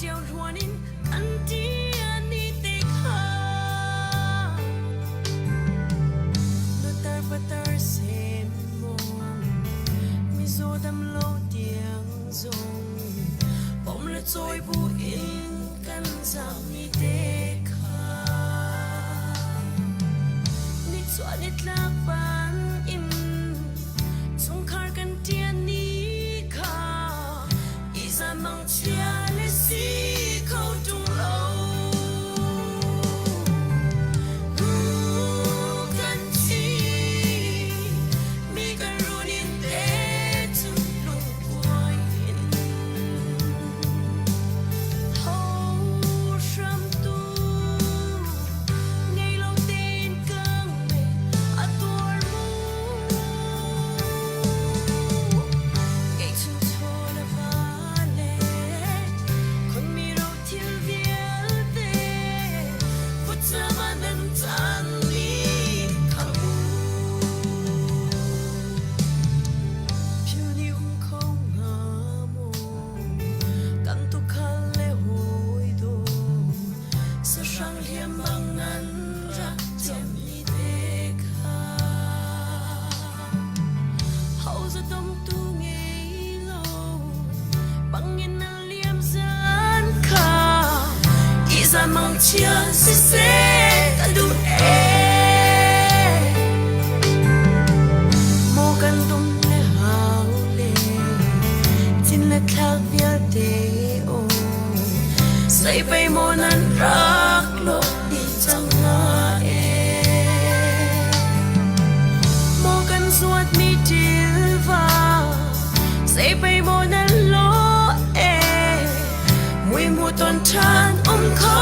Ṭio hluan in kan ṭian ni te kha Nutar patar sem mong mizaw dam lo tiang zong pom le cawi bu in kan zami te kha Nichuah nitlak ban in chungkhar kan ṭian ni kha Ihzan mangchia le si kho ṭung lo. Tu kan thi, mi kan run in te cu lungkuai in. Ho hramtu ngei lo tein ka ngei a tuar mu. Sahrang hliam bang nan rak ciammi te kha Hozadomtu ngei lo bangin na liam zan kha Ihzan mangchia siseh ka duh ee Maw kan dum le hau le cin le thlak vialte aw Sei pei maw nan rak lawh dih cang hnga ee Maw kan zuatmi ṭilva zei pei maw nan lawh ee Mui mu ton ṭhan um kho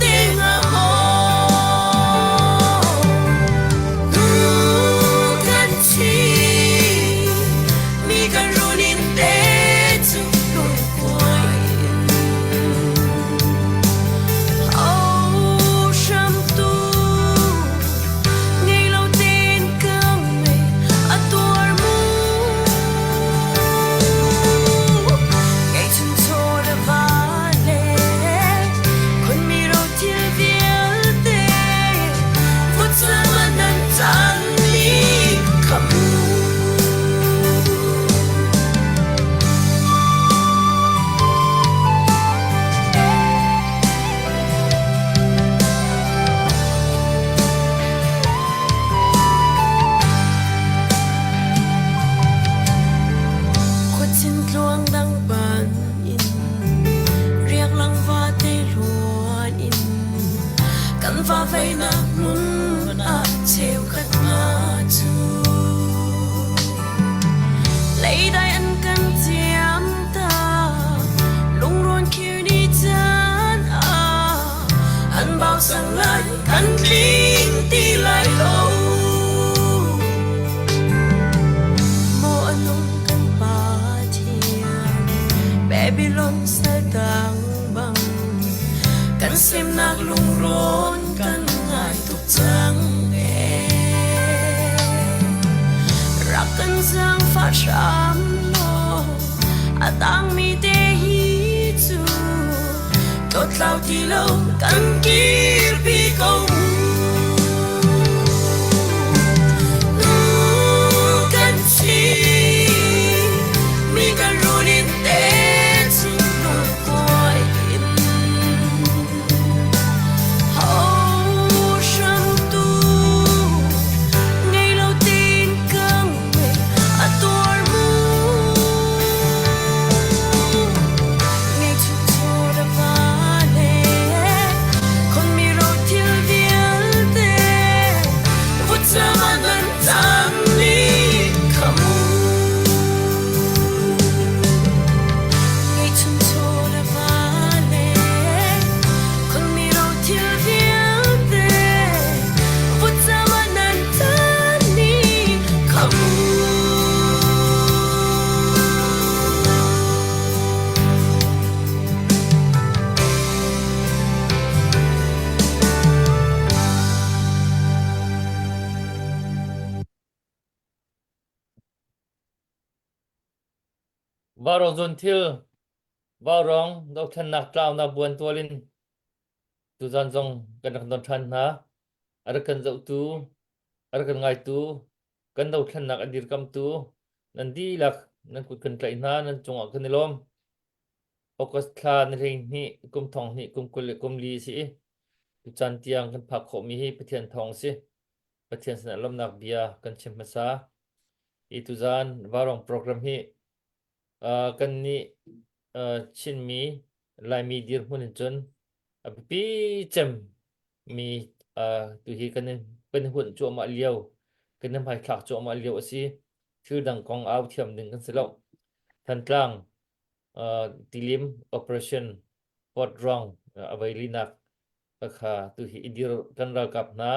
te hnga maw Tu kan thi mi kan run in te cu lungkuai in Oh hramtu ngei lo tein ka ngei a tuar mu Ngei chun chaw le va le khon mi ro thil vialte vutcam ah nan caan mi kha mu. Khuachin tluang dang ban in riaklang vate luan in kan va veinak hmun ah cheukhat hna cu leidai an kan ciam ta lungrawn khir ni caan ah an bau sang lai kan tling ti lai lo Maw a nung kan Pathian Babylon saltang bang kan semnak lungrawn kan ngai tuk cang ee. Rak kan zaangfah hram law a tangmi te hi cu dawtlau ti lo kan kirpi ko mu. Nu kan thi mi kan run in te cu lungkuai in Ho hramtu ngei lo tin ka ngei a tuar mu Ngei chu chaw le va le khon mi ro thil vialte vutcam ah nan tam ni kha mu Ngei chun chaw le va le khon mi ro thil vialte vutcam ah nan tan ni kha mu. Vaurawng zawn thil. Vaurawng dothlennak tlaunak buantual in tuzan zong kan rak don ṭhan hna. A rak kan zohtu, a rak kan ngaitu, kan dothlennak a dirkamtu nan dihlak nan kut kan tlaih hna, nan cungah kan i lawm. August thla ni 12 kum thong hnih kum 20 le kum li a si i tucaan tiang kan phak khawhmi hi Pathian thawng a si. Pathian sinah lawmhnak bia kan chim hmasa. Hi tuzan Vaurawng program hi Kannih Chinmi Laimi dirhmun in cun a biapi cemmi tuhi kan i hunh cuahmah lio, kan i hmaithlak cuahmah lio a si. Thil dang kong au thiam ding kan si lo. Thantlang tilim operation Port Rong a vei linak kha tuhi i dir kan ralkap hna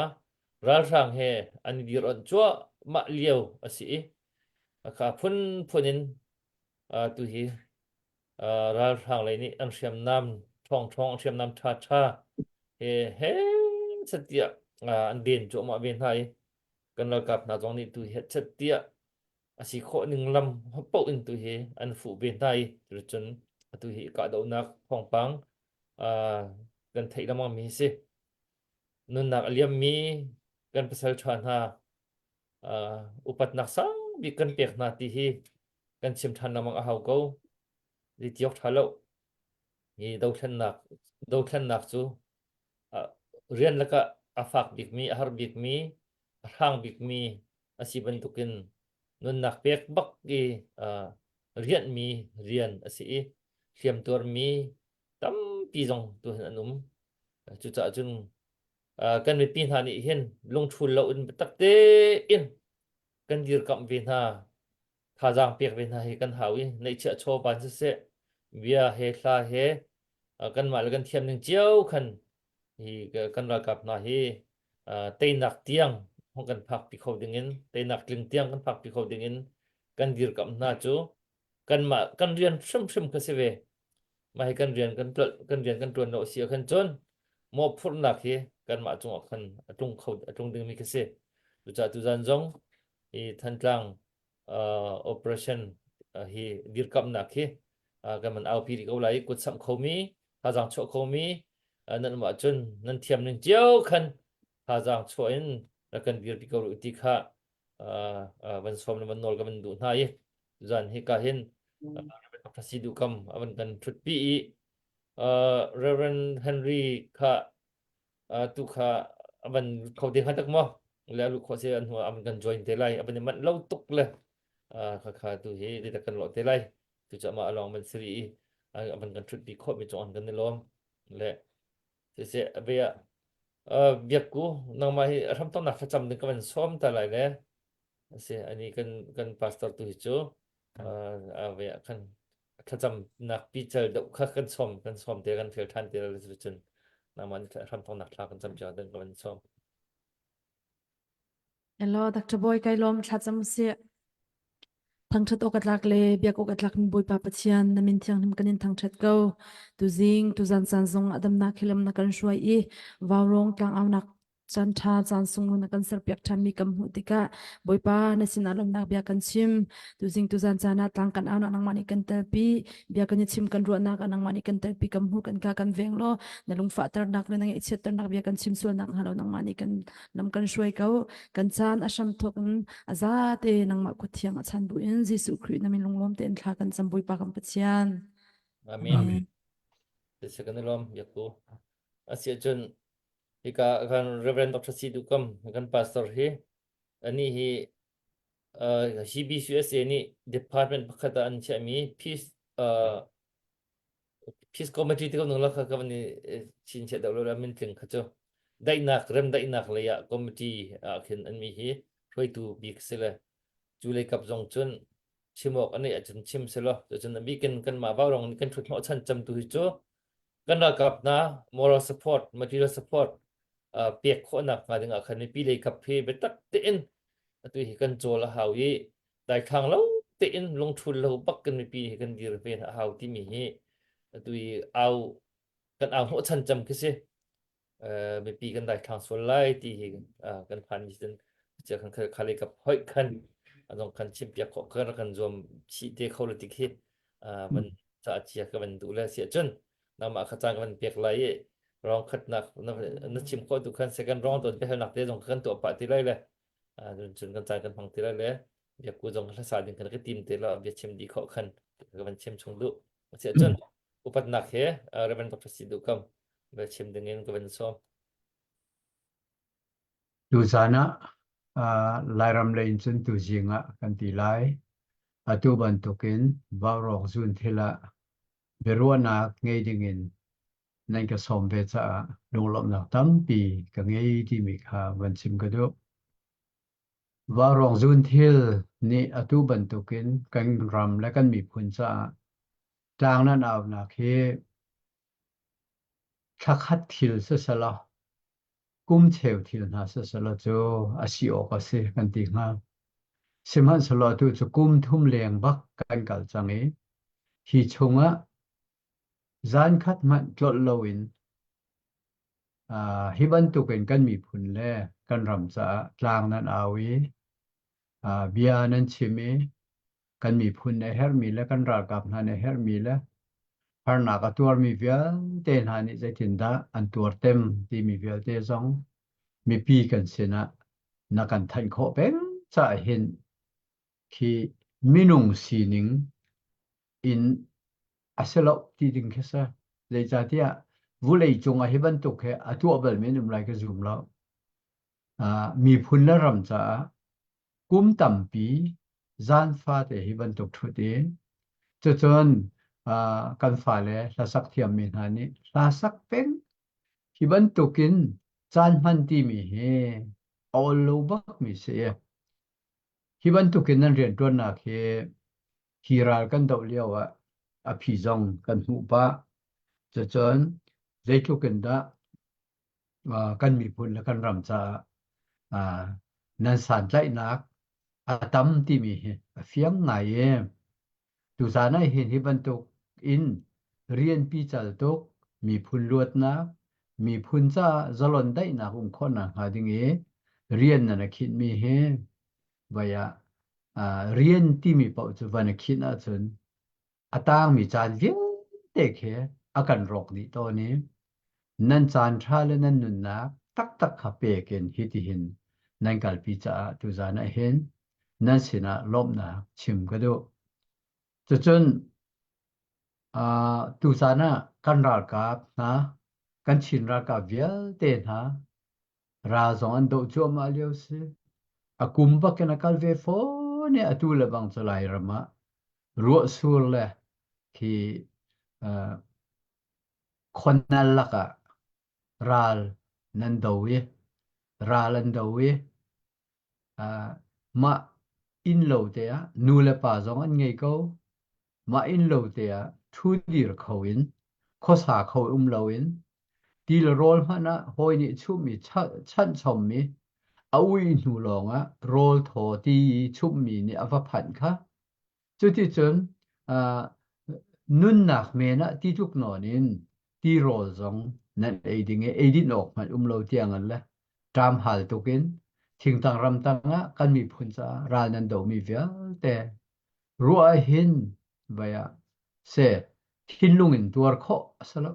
ralhrang he an i dir onh cuahmah lio a si i Kha phunphun in tuhi ralhrang lei nih an hriamnam ṭhawngṭhawng an hriamnam ṭhaṭha he he chat tiah an den cuahmah ve hna i kan ralkap hna zong nih tuhi chat tiah a si khawh ning lam paoh in tuhi an fuh ve hna i cuticun atu hi kahdohnak thawngpang kan theih lengmang mi hi si. Nunnak a liammi kan pasal ṭha hna upatnak sang bik kan pek hna ti hi kan chim ṭhan lengmang a hau ko. Zeitiawk ṭha lo. Hi dothlennak dothlennak cu rian lakah a fak bikmi, a har bikmi, a hrang bikmi a si bantukin nunnak pek bak i rianhmi rian a si i hliamtuarmi tampi zong tu hin an um. Cucaah cun kan mipi hna nih hin lungṭhul loin biatak tein kan dirkamh ve hna thazaang pek ve hna hi kan hau i neihchiah chawva in siseh bia he hla he kanmah le kan thiam ning cio khan hi kan ralkap hna hi teinak tiang hong kan phakpi kho dingin teinak tling tiang kan phakpi kho dingin kan dirkamh hna cu kanmah kan rian hrimhrim kha si ve mah hi kan rian kan kan rian kan ṭuan lo a si ah khan cun mawhphurhnak hi kanmah cungah khan a tlung kho a tlung dingmi khi si cucaah tuzan zong hi Thantlang uh, operation uh, hi dirkamnak hi uh, kan man aupi rih ko lai i kut samh khomi thazaang chuah khomi uh, nan um ahcun nan thiam ning cio khan thazaang chuah in rak kan dirpi ko rih ti kha uh, uh, van sawm le van nawl ka van duh hna i zan hi ka hin Reverend si du kam avan kan thut pi i Reverend Henry kha tu kha avan kho ding ha tak mo le alu kho se an hu avan kan join te lai avan man lo tuk le kha kha tu hi de kan lo te lai tu cha ma along man siri i avan kan thut pi kho mi chong an kan ni lom le se se abia biak ku nangmah hi ram tong nak thlacam ding ka van som ta lai le A si ani kan kan pastor tu hi cu uh, ve ah khan thlacamnak pical deuh kha kan sawm kan sawm te kan fel than te la cun nangmah nih hramthawknak thla kan cam cio dan ka van sawm. Hello, Dr. Boy kai lawm thlacam si. Thangthat awk a tlak le biak awk a tlak mi Bawipa Pathian na min thianghlim kan in thangthat ko. Tuzing tuzan caan zong a damnak hilam na kan hruai i vaurawng tlangaunak caan ṭha caan sunglawi na kan serpiak ṭhanmi kan hmuh tikah Bawipa na sinah lawmhnak bia kan chim tuzing tuzan caan ah tlang kan aunak nangmah nih kan telpi bia kan i chim kan ruahnak ah nangmah nih kan telpi kan hmuh kan ka kan veng law na lungfahternak le na ngaihchiatternak bia kan chim sualnak hnga lo nangmah nih kan lam kan hruai ko kan caan a hram thawk in a zate nangmah kut thiang a chan bu in Jesuh Khrih na min lunglawm tein thla kan cam Bawipa kan Pathian Amen. Amen. Siseh kan i lawm biakku. Asiahcun Hika kan Reverend Dr. Si Duhkam kan pastor hi anih hi uh, CBCUSA nih department pakhat ah an chiahmi peace uh, peace committee ti ko nung la kha ka van i chin chiah deuh lo la min tling kha cu daihnak rem daihnak lei ah committee ah khin an mi hi hruaitu bik si le cu lei kap zong cun chim awk an neih ahcun chim si law cun a bikin kanmah vaurong nih kan ṭhut hnawh chan cam tu hi cu kan ralkap hna moral support material support uh, pek khawhnak hnga ding ah khan mipi lei kap hi biatak tein atu hi kan cawl a hau i daithlang lo tein lungthul lo bak kan mipi hi kan dir ve a hau timi hi atu hi au kan au hnawh chan cam khi si mipi kan daithlang sual lai ti hi kan phan mi sin chia khan khale kap hoi khan anong kan chim piak kho kan kan zuam chi te kho le ti khi van. Ca chia ka van duh le si ahcun nangmah kha caan ka van pek lai i round khatnak na chim khawh tu khan second round ton biahalnak te zong kan tuah pah ti lai le cun kan caan kan hmang ti lai le biakku zong hlasa ding kan ka tim te la bia chim dih khawh khan ka van chim chung duh. Si ahcun upatnak he Reverend Dr. Si Duh Kam bia chim ding in ka van sawm. Tuzaan ah Lairam lei in cun tuzing ah kan ti lai. Atu bantukin vaurawk zunthil ah biaruahnak ngei dingin nan ka sawm ve caah lunglawmhnak tampi ka ngei timi kha van chim ka duh. Vaurawng zunthil nih atu bantukin kan ram le kan miphun caah tlang nan aunak hi thlakhat thil siselaw kum cheu thil hna siselaw cu a si awk a si kan ti hnga. Sihmanhsehlaw atu cu kum thum leng bak kan kal cang i hi chungah zan khat hmanh tlolh loin uh, hi bantukin kan miphun le kan ram caah tlang nan au i uh, bia nan chim i kan miphun nih herhmi le kan ralkap hna nih herhmi le harnak a tuarmi vialte hna nih zeitindah an tuartem timi vialte zong mipi kan sinah na kan thanh khawh peng caah hin khi minung sining in a si lo ti ding khi si. Zeicahtiah vulei cungah hi bantuk he a tuah balmi an um lai ka zum lo. Uh, miphun le ram caah kum tampi zan fate hi bantuk ṭhut i cucun kan fale hlasak thiammi hna nih hla sak peng hi bantukin caan hman timi hi a ol lo bakmi si i hi bantukin nan rianṭuannak hi hi ral kan doh lio ah a phi zong kan hmuh pah cucun zeitluk in dah kan miphun le kan ram caah nan santlaihnak a tam timi hi a fiang ngai i tuzaan ah hin hi bantuk in rian pical tuk miphun luatnak miphun caah zalon daihnak um khawhnak hnga ding i rian nan a khinhmi hi vai ah rian timi paoh cu van a khinh ahcun a tangmi caan vialte khi a kan rawk dih tawn i nan caan ṭha le nan nunnak taktak kha pek in hitihin nan kalpi caah tuzaan ah hin nan sinah lawmhnak chim ka duh. Cucun uh, tuzaan ah kan ralkap hna, kan Chin ralkap vialte hna ral zong an doh cuahmah lio si. A kum bak in a kal ve fawn i atu le bang cu Lairam ah ruahsur le khi uh, khonal lakah ral nan do i ral an do i uh, mah inn lo te ah nu le pa zong an ngei ko mah inn lo te ah ṭhu dir kho in khuasa kho um lo in ti le rawl hmanh ah hawi nih chumhmi chanhchommi a ui hnu lawng ah rawl thaw ti i chumhmi nih a va phanh kha cuticun uh, nunnak men ah ti tluk nawn in tirawl zong nan ei ding i eidin awk hmanh um lo tiang an le ṭam hal tuk in thingtang ramtang ah kan miphun caah ral nan domi vialte ruah hin vai ah seh thinlung in tuar khawh a si lo.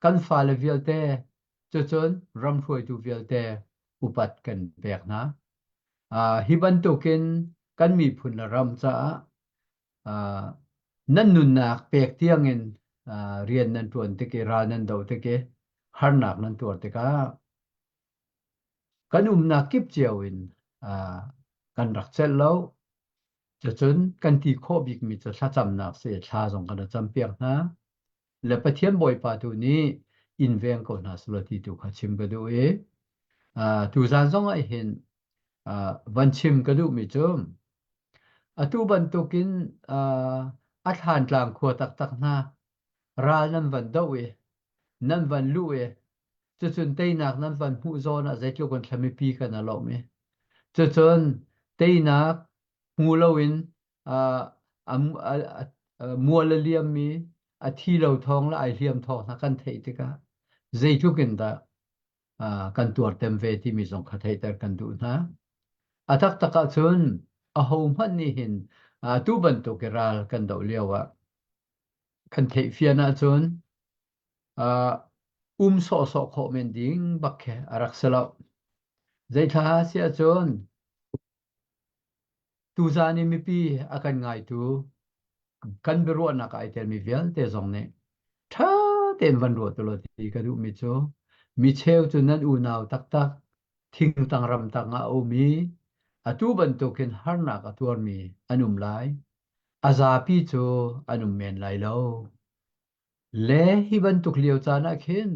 Kan fale vialte cucun ram hruaitu vialte upat kan pek hna. Uh, hi bantukin kan miphun le ram caah uh, nan nunnak pek tiangin uh, rian nan ṭuan tik i ral nan doh tik i harnak nan tuar tikah kan umnak kip cio in uh, kan rak celh lo. Cucun kan ti khawh bikmi cu thlacamnak si thla zong kan campiak hna. Le Pathian Bawipa tu nih in veng ko hna selaw ti tu kha chim ka duh i uh, tuzaan zong ah hin uh, van chim ka duhmi cu atu bantukin uh, a thlantlang khua taktak hna ral nan van doh i nan van luh i cucun teinak nan van hmuh zawn ah zeitluk in thlamipi kan a lawm i cucun teinak hmu loin uh, mual a liammi a thi lo thawng le ai hliam thawng hna kan theih tikah zeitluk in dah kan tuartem ve timi zong kha theihter kan duh hna. A taktak ahcun aho hmanh nih hin tu bantuk i ral kan doh lio ah. Kan theihfian ahcun uh, um sawhsawh khawh men ding bak khi a rak si lo. Zeithla si ahcun tuzan i mipi a kan ngaitu kan biaruahnak ai telmi vialte zong nih ṭha tein van ruah tu law ti ka duhmi cu mi cheu cu nan unau taktak thingtang ramtang ah a um i atu bantukin harnak a tuarmi an um lai. A zapi cu an um men lai lo. Le hi bantuk lio caan ah khin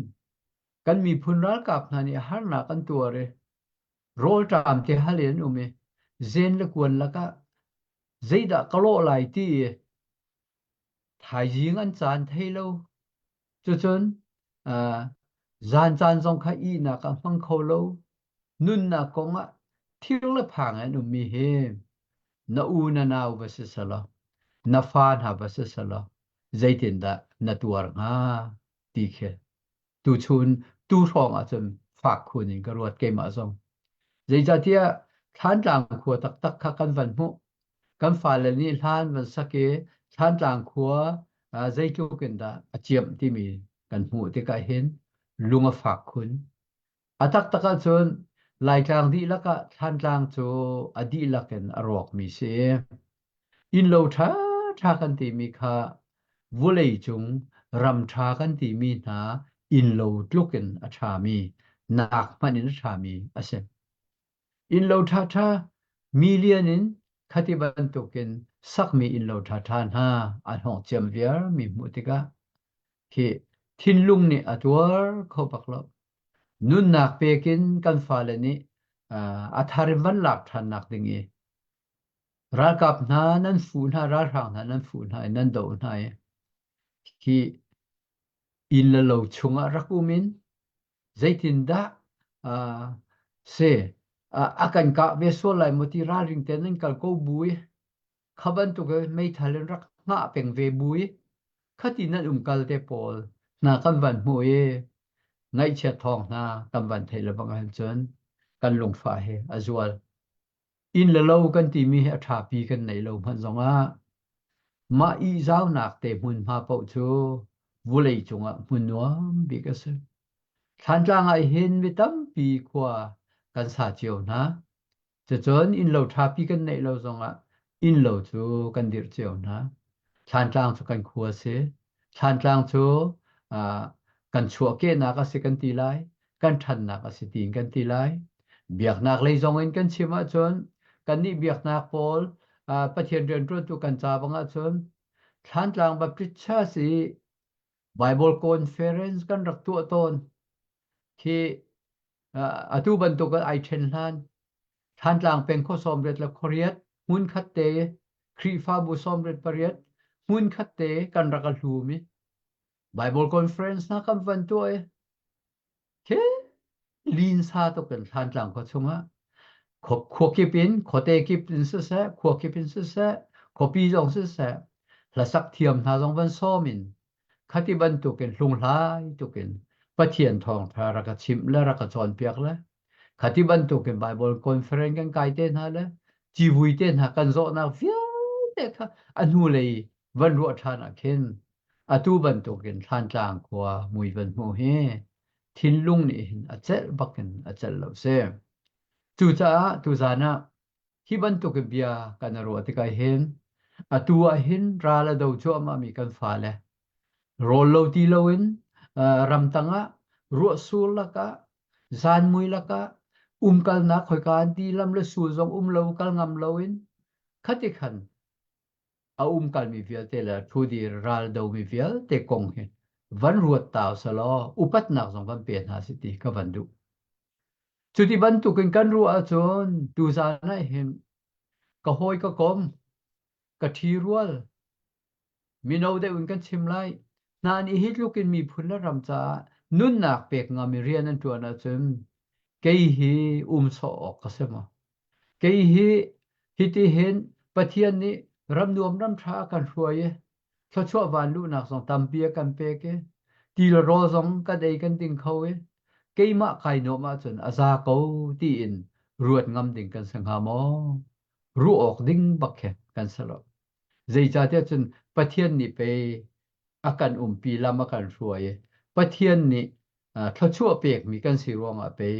kan miphun ralkap hna nih harnak an tuar i rawlṭam te hal in an um i zen le kuan lakah zeidah ka lawh lai ti i thaizing an caan thei lo. Cucun uh, zan caan zong kha ihnak ah hmang kho lo. Nunnak kong ah thir le phang an ummi hi na u na nau va si selaw, na fa hna va si selaw, zeitindah na tuar hnga ti khi tuchun tu hrawng ahcun fak khun in ka ruat keimah zong. Zeicahtiah Thlantlang khua taktak kha kan van hmuh. Kan fale nih hlan van sak i Thlantlang khua zeitluk in dah a ciamh timi kan hmuh tikah hin lung a fak khun. A taktak ahcun Laitlang dihlak ah Thlantlang cu a dihlak in a rawkmi si. Innlo ṭhaṭha kan timi kha vawleicung ram ṭha kan timi hna innlo tluk in a ṭhami, nak hmanh in a ṭhami a si. Innlo ṭhaṭha million in khati bantukin sakmi innlo ṭhaṭha hna an hawng ciam viarmi hmuh tikah khi thinlung nih a tuar kho bak lo. Nunnak pekin kan fale nih a thar in van lak ṭhannak ding i ralkap hna nan fuh hna, ralhrang hna nan fuh hna i nan doh hna i hi inn le lo chungah rak um in zeitindah uh, se a kan kah ve sual lai maw ti ralring tein nan kal ko bu i kha bantuk meithal in rak hngah peng ve bu i khati nan umkal te pawl hna kan van hmuh i ngaihchiat thawng hna kan van theih le bang ahhin cun kan lungfah hi a zual. Inn le lo kan timi hi a ṭhapi kan neih lo hmanh zongah mah ihzaunak te hmunhma paoh cu vulei cungah hmun nuam bik a si. Thlantlang ah hin mi tampi khua kan sa cio hna. Cucun innlo ṭhapi kan neih lo zongah innlo cu kan dirh cio hna. Thlantlang cu kan khua a si. Thlantlang cu uh, kan chuahkehnak a si kan ti lai, kan ṭhannak a si tiin kan ti lai. Biaknak lei zong in kan chim ahcun kannih biaknak pawl uh, Pathian rianṭuantu kan ca bang ahcun Thlantlang Baptist Church i Bible Conference kan rak tuah tawn. Khi atu bantuk ai ṭhen hlan Thlantlang peng khua 80 le khuariat hmunkhat te Khrihfabu 78 hmunkhat te kan rak a hlum i Bible conference hna kan van tuah i khi linsa tuk in Thlantlang khua chungah khua kip in khuate kip in siseh khua kip in siseh khuapi zong siseh hlasak thiam hna zong van sawm in Khati bantukin hlunghlai tukin Pathian thawngṭha rak ka chimh le rak ka cawnpiak le khati bantukin Bible conference kan kai te hna le civui te hna kan zawhnak vialte kha a hnulei van ruah ṭhan ah khin atu bantukin Thlantlang khua mui van hmuh hi thinlung nih hin a celh bakin a celh lo si. Cucaah tuzan ah Hi bantuk in bia kan i ruah tikah hin atu ah hin ral a do cuahmahmi kan fale rawl lo ti loin ramtang ah ruahsur lakah zanmui lakah umkalnak khoika an ti lam le sul zong um lo kal ngam loin khati khan a umkalmi vialte le thudir ral domi vialte kong hi van ruat ta usalaw upatnak zong van pe hna si ti ka van duh. Cuti bantukin kan ruah ahcun tuzaan ah hin ka hawi ka kom, ka ṭhirual, mino deuh in kan chim lai. Hna nih hi tluk in miphun le ram caah nunnak pek ngam i rian an ṭuan ahcun kei hi um sawh awk ka si maw? Kei hi hitihin Pathian nih ram nuam ram ṭha a kan hruai i thluachuah vanluhnak zong tampi a kan pek i ti le rawl zong kan ei kan ding kho i keimah kai nuam ahcun a za ko tiin ruat ngam ding kan si hnga maw? Ruah awk ding bak khi kan si lo. Zeicahtiah cun Pathian nih pei a kan umpi lam a kan hruai i Pathian nih thluachuah pekmi kan si ruangah pei.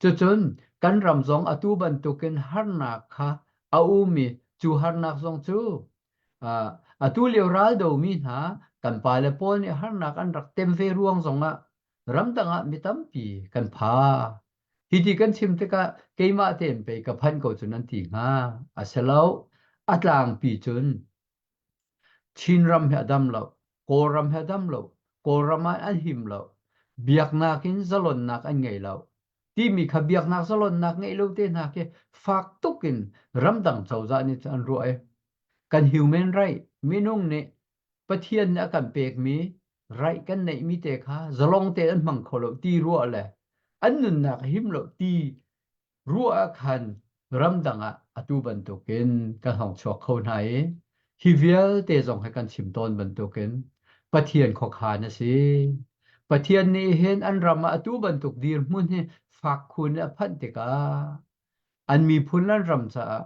Cucun kan ram zong atu bantukin harnak kha a um i cu harnak zong cu atu lio raldomi hna kan pale pawl nih harnak an rak tem ve ruang zongah ramdang ah mi tampi kan pha. Hiti kan chim tikah keimah tein pei ka phanh ko cu nan ti hnga. A si lo. A tlangpi cun Chinram hi a dam lo, Kawlram hi a dam lo, Kawlram ah an him lo, biaknak in zalonnak an ngei lo. Timi kha biaknak zalonnak ngeih lo te hna khi fak tuk in ramdang cozah nih cun an ruah i kan human right minung nih Pathian nih a kan pekmi right kan neihmi te kha zalong te an hmang kho lo ti ruah le an nunnak a him lo ti ruah ah khan ramdang ah atu bantukin kan hong chuak kho hna i hi vialte zong hi kan chim tawn bantukin Pathian khuakhan a si. Pathian nih hin an ram ah atu bantuk dirhmun hi fak khun a phanh tikah an miphun an ram caah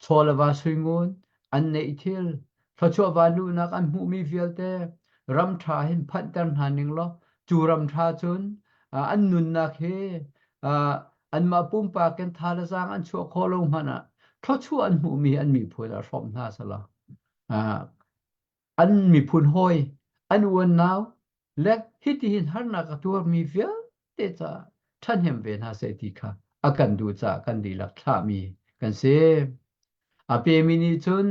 chaw le va suingun an neih thil thluachuah vanluhnak an hmuhmi vialte ram ṭha hin phanhter hna ning law cu ram ṭha cun an nunnak hi anmah pumpak in tha le zaang an chuah khawh lo hmanh ah thluachuah an hmuhmi an miphun ah hrawm hna selaw an miphun hawi an uannau le hitihin harnak a tuarmi vialte caah ṭhahnem ve hna seh ti kha a kan duh caah kan dihlak thlahmi kan si. A pemi nih cun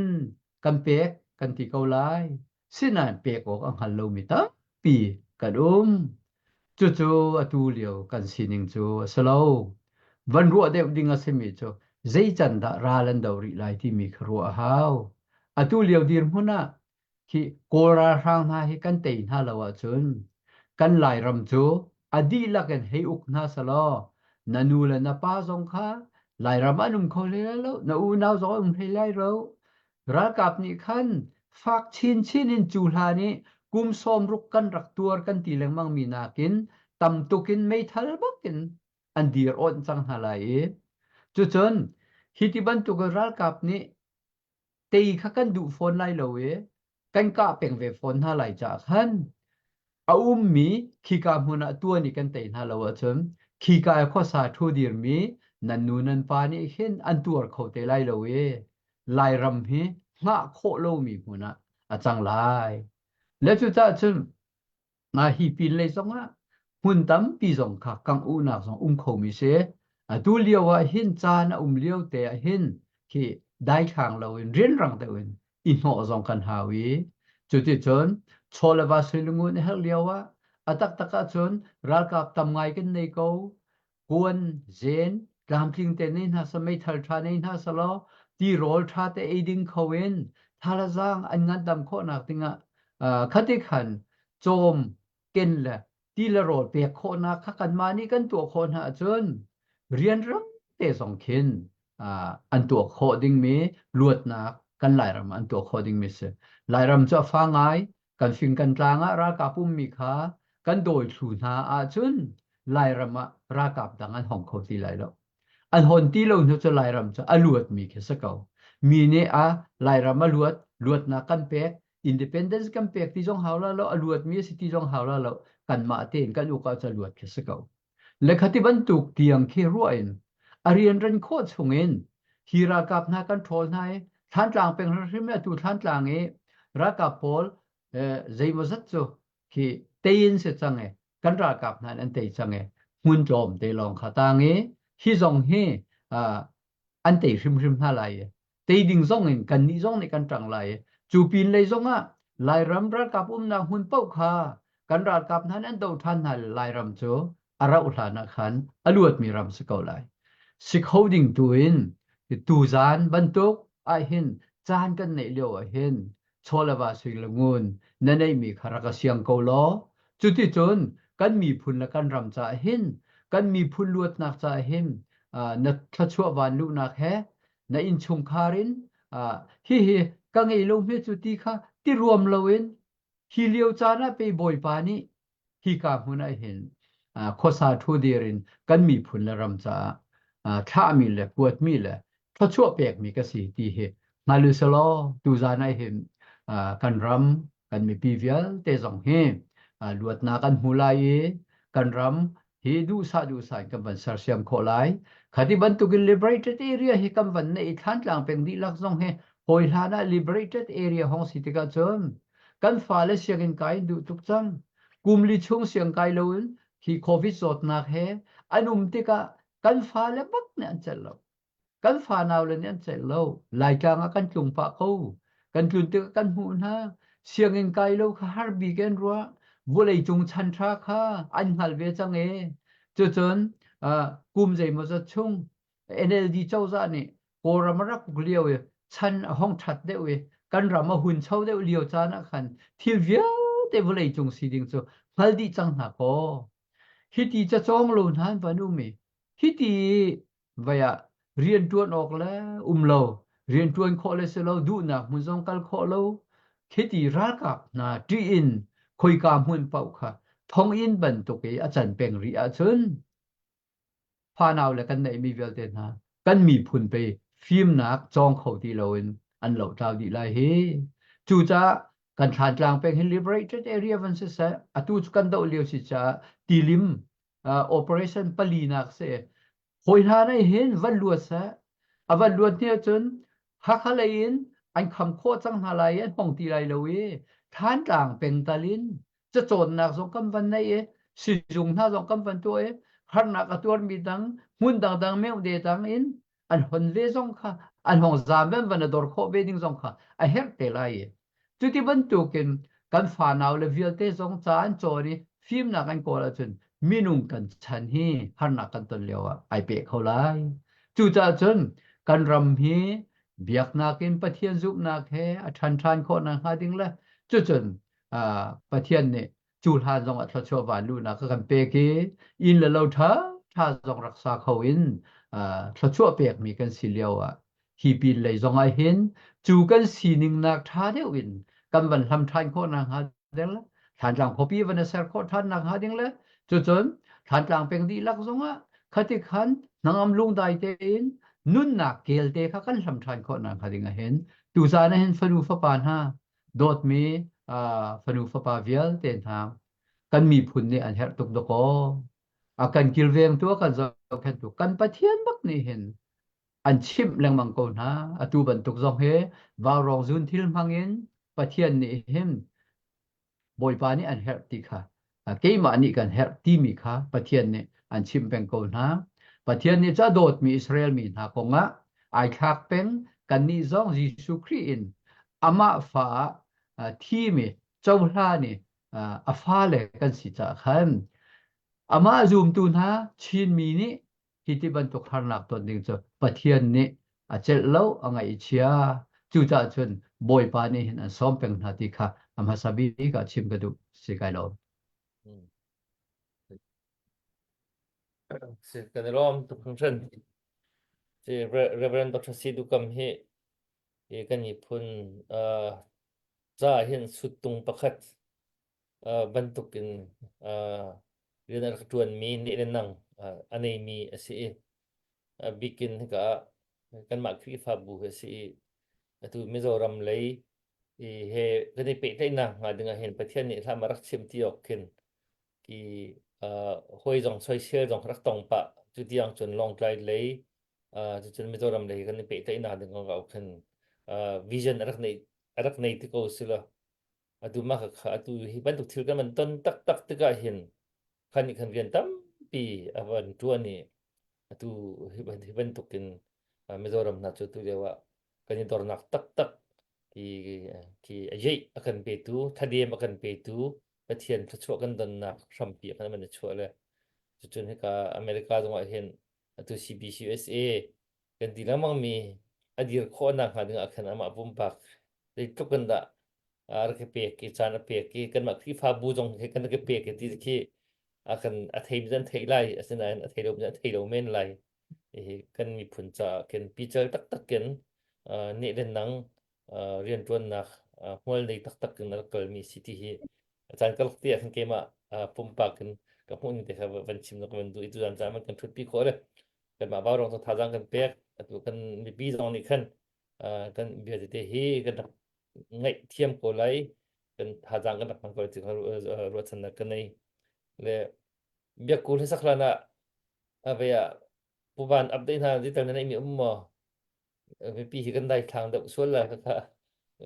kan pek kan ti ko lai. Sinain pek awk a hngal lomi tampi kan um. Cucu atu lio kan sining cu a si lo. Van ruah deuh ding a simi cu zei can dah ral an do rih lai timi kha ruah a hau. Atu lio dirhmun ah Hi Kawl ralhrang hna hi kan tei hna lo ahcun kan Lairam cu a dihlak in hei uk hna selaw na nu le na pa zong kha Lairam an um kho hlei lai lo, na unau zong an um hlei lai lo. Ralkap nih khan fak chinchin in cu hlan i kum 60 kan rak tuar kan ti lengmang mi nakin tam tuk in meithal bak in an dir awnh cang hna lai i cucun hi ti bantuk ralkap nih tei kha kan duh fawn lai lo i kan kah peng ve fawn hna lai caah khan a ummi khika hmun ah tuan i kan tei hna lo ahcun khika i khuasa ṭhu dirmi nan nu nan pa nih hin an tuar kho te lai lo i Lairam hi hngah khawh lomi hmun ah a cang lai. Le cucaah cun Nga hi pinlei zongah hmun tampi zong kha kangh uhnak zong um khomi si. Atu lio ah hin caan a um lio te ah hin khi daithlang loin rianrang deuh in i hnawh zong kan hau i cuticun chaw le va suilungun a herh lio ah a taktak ahcun ralkap tam ngai kan nei ko. Kuan, zen, tlamtling te nei hna sa meithal ṭha nei hna selaw tirawl ṭha te ei ding kho in thalazang an ngandam khawhnak dingah khati khan cawm ken le ti le rawl pek khawhnak kha kanmah nih kan tuah khawh hna ahcun rianrang te zong khin an tuah khawh dingmi luatnak kan Lairam ah an tuah khawh dingmi si. Lairam cu a fa ngai kan fing kan tlang ah ralkap ummi kha kan dawi thlu hna ahcun Lairam ah ralkap dang an hong kho ti lai lo. An hon ti lo hnu cu Lairam cu a luatmi khi si ko. Mi nih a Lairam a luat, luatnak kan pek, independence kan pek ti zong hau la lo, a luatmi a si ti zong hau la lo, kanmah tein kan uk ahcun a luat khi si ko. Le khati bantuk tiang khi ruah in a rianran khawh chungin hi ralkap hna kan ṭhawl hna i Thlantlang peng hrimhrim i atu Thlantlang i ralkap pawl zeimawzat cu khi tei in si cang i kan ralkap hna an tei cang i hmun tlawm te lawng kha tang i hi zong hi an tei hrimhrim hna lai i tei ding zong in kannih zong nih kan ṭang lai i cu pin lei zong ah Lairam ralkap umnak hmun paoh kha kan ralkap hna nih an doh ṭhan hna Lairam cu a rauh hlan ah khan a luatmi ram si ko lai. Si kho ding tu in tuzaan bantuk ahhin caan kan neih lio ahhin chaw le va sui le ngun na neihmi kha rak a siang ko law cuticun kan miphun le kan ram caah hin kan miphun luatnak caah hin na thluachuah van luhnak he na innchungkhar in hihi ka ngei lo hme cu ti kha ti ruam loin hi lio caan ah pei Bawipa nih hika hmun ah hin khuasa ṭhu dir in kan miphun le ram caah thlahmi le kuatmi le thluachuah pekmi ka si ti hi hngal u selaw tuzaan ah hin kan ram. kan mipi vialte zong hi luatnak kan hmu lai i kan ram hi duhsah duhsah in kan van sersiam khawh lai. Khati bantukin liberated area hi kan van neih i Thlantlang peng dihlak zong hi hawi hlan ah liberated area hong si tikah cun kan fale sianginn kai in duh tuk cang. Kum li chung siang kai loin hi COVID zawtnak he an um tikah kan fale bak nih an celh lo. Kan fanau le nih an celh lo. Laitlang ah kan tlung pah ko. Kan tlun tikah kan hmuh hna. Sianginn kai lo kha har bik in ruah. Vawleicung chan ṭha kha an hngal ve cang e. Cucun uh, kum zeimawzat chung NLD cozah nih Kawlram a rak uk lio i chan a hong ṭhat deuh i kan ram a huncho deuh lio caan ah khan thil vialte vawleicung si ding cu hngal dih cang hna kaw. Hiti cacawng lo hna an van um i hiti vai ah rianṭuan awk le um lo, rianṭuan khawh le si lo, duhnak hmun zong kal khawh lo, khiti ralkap hna ṭih in khoika hmun paoh kha thonginn bantuk i a can peng rih ahcun fanau le kan neihmi vialte hna kan miphun pei fimnak cawng kho ti loin an lohtlau dih lai hi. Cucaah kan Thlantlang peng hi liberated area van siseh, atu cu kan doh lio si caah tilim uh, operation palinak si hawi hna nei hin van luat seh a van luat hni ahcun Hakha lei in an kham khawh cang hna lai i an hong ti lai lo i Thantlang peng tal in cacawnnak zong kan van nei i sizung hna zong kan van tuah i harnak a tuarmi dang hmun dangdang meuhde dang in an hon ve zong kha an hong zaam van van a dor khawh ve ding zong kha a herh te lai i Cuti bantukin kan fanau le vialte zong ca an cawn i fimnak an kawl ahcun minung kan chan hi harnak kan ton lio ah ai peh kho lai. Cucaah cun kan ram hi biaknak in Pathian zumhnak he a ṭhan ṭhan khawh nakhnga ding le cucun uh, Pathian nih cu hlan zong ah thluachuah van luhnak a kan pek i inn le lo ṭha ṭha zong rak sa kho in uh, thluachuah pekmi kan si lio ah hi pin lei zong ah hin cu kan sining nak ṭha deuh in kan van hlam ṭhan khawh nakhnga ding le Thlantlang khuapi van a ser khawh ṭhan nakhnga ding le cucun Thlantlang peng dihlak zong ah khati khan hnangam lungdai tein nunnak kelte kha kan hlam ṭhan khawh nakhnga ding ah hin tuzaan ah hin fanu fapa hna dawtmi fanu fapa vialte hna kan miphun nih an herh tuk dakaw a kan kilvengtu a kan zohkhenhtu kan Pathian bak nih hin an chimh lengmang ko hna. Atu bantuk zong hi vaurawng zun thil hmang in Pathian nih hin Bawipa nih an herh ti kha keimah nih kan herh timi kha Pathian nih an chimh peng ko hna. Pathian nih cu a dawtmi Israel mi hna kongah ai thlak peng kannih zong Jesuh Khrih in amah fa ah thimi cohlan i a fale kan si caah khan amah zumtu hna Chinmi nih hi ti bantuk harnak ton ding cu Pathian nih a celh lo a ngaihchia cucaah cun Bawipa nih hin an sawm peng hna ti kha a hmasa bik ah chim ka duh si kai lawm. Si kan i lawm tuk hringhran. Si Reverend Dr. Si Dukam hi hi kan miphun uh, ca hin suttung pakhat bantukin rian a rak ṭuanmi nih le nang a neimi a si i a bikin hika ah kanmah Khrihfabu hi a si i atu Mizoram lei i he kan i pehtlaihnak hnga ding ah hin Pathian nih hlam a rak chim ti awk khin ki hawi zong soisel zong rak tong pah cu tiang cun Lawngtlai lei cucun Mizoram lei kan i pehtlaihnak ding kong ah khin vision a rak nei a rak nei ti ko si lo Atu mah kha atu hi bantuk thil kan van ton taktak tikah hin khan nih khan rian tampi a van ṭuan i atu hi hi bantukin Mizoram hna cu tu lio ah kan i dornak taktak khi khi a yeih a kan petu thadem a kan petu Pathian thluachuah kan donnak hrampi a kan van i chuah le cucun hika America zongah hin atu CBCUSA kan ti lengmang mi a dir khawhnak hnga ding ah khan amah pumpak zeitluk in dah a rak i pek i caan a pek i kanmah Khrihfabu zong he kan rak i pek i ti khi a kan a thei mi an theih lai asinain a thei lo mi an thei lo men lai hi kan miphun caah khin pical taktak in neh le nang rianṭuannak hmual nei taktak in a rak kalmi si ti hi caan ka lak te ah khan keimah pumpak in ka hmuh ning te kha van chim na ka van duh i tuzan caan man kan ṭhutpi khawh le kanmah vaurawng cu thazaang kan pek atu kan mipi zong nih khan kan bia tete hi kan rak ngaih thiam ko lai. Kan thazaang kan rak hmang ko ti kha ruahchannak ka nei. Le biakku hlasak hlan ah ave ah puvan update hna digital na neihmi um maw? Mipi hi kan daithlang deuh sual la kha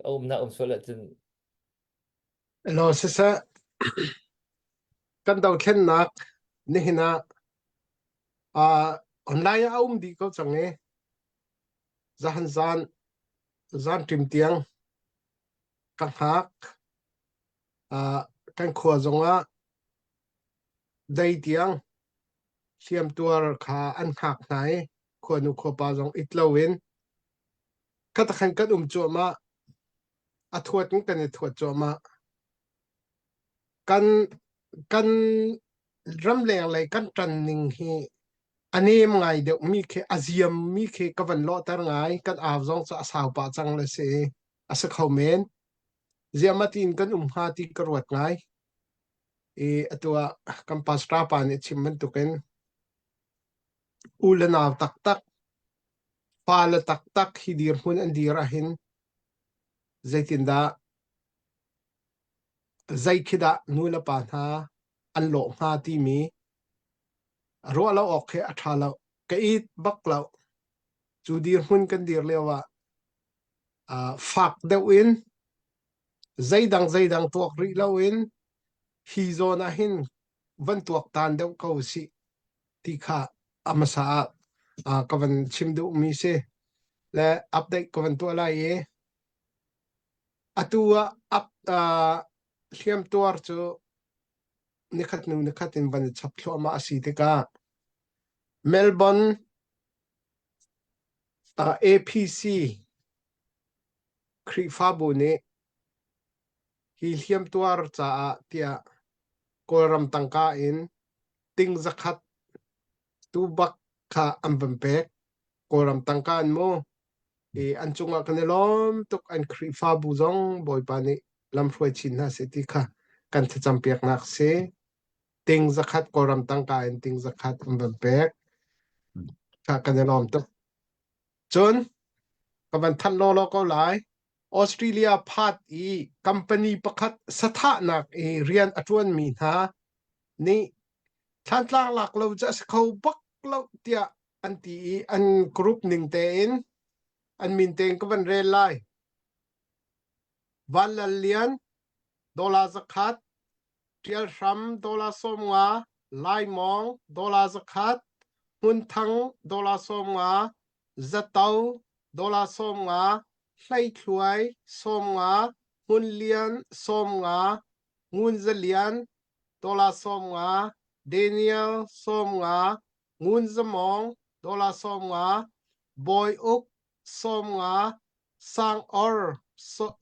a um na um sual ahcun Hello siseh kan dothlennak nihin ah uh, online ah a um dih ko cang i zahan zan zan ṭim tiang ka hngak. Uh, kan khua zongah dei tiang hliamtuar kha an hngak hna i khuanu khuapa zong it loin khatakhan kan um cuahmah. A thuat in kan i thuat cuahmah. Kan kan ramleng lei kan ṭan ning hi a nem ngai deuhmi khi a ziammi khi ka van lawhter ngai. Kan au zong cu a sau pah cang le si. A si kho men. Ziahmah tiin kan um hnga ti ka ruat ngai. I atu ah kan pastor pa nih a chim bantukin u le nau taktak, fale taktak hi dirhmun an dir ahhin zeitindah zei khi dah nu le pa hna an lawh hnga timi ruah lo awk khi a ṭha lo. Ka it bak lo. Cu dirhmun kan dir lio ah uh, fak deuh in zeidang zeidang tuak rih loin hi zawn ah hin van tuaktan deuh ko sih ti kha a hmasa ah uh, ka van chim duhmi si le update ka van tuah lai i atu ah up uh, hliamtuar cu nikhat hnu nikhat in van i chap thluahmah a si tikah Melbourne uh, APC Khrihfabu nih hi hliamtuar caah tiah Kawlram tangka in ting zakhat tu bak kha an van pek. Kawlram tangka in mu. I an cungah kan i lawm tuk. An Khrihfabu zong Bawipa nih lamhruai chin hna seh ti kha kan thlacam piaknak si. Ting zakhat Kawlram tangka in ting zakhat an van pek. Kha kan i lawm tuk. Cun ka van thanh lawlaw ko lai. Australia Perth i company pakhat sathahnak i rian a ṭuanmi hna nih thlantlang lak lo cu a si kho bak lo tiah an ti i an group ning tein an min tein ka van rel lai. Van Lal Lian dollar zakhat, Ṭial Hram dollar 50, Lai Mawng dollar zakhat, Hmun Thang dollar 50, Zato dollar 50, Hleithluai 50, Hmun Lian 50, Ngun Za Lian dollar 50, Daniel 50, Ngun Za Mawng dollar 50, Bawi Uk 50, Sang Or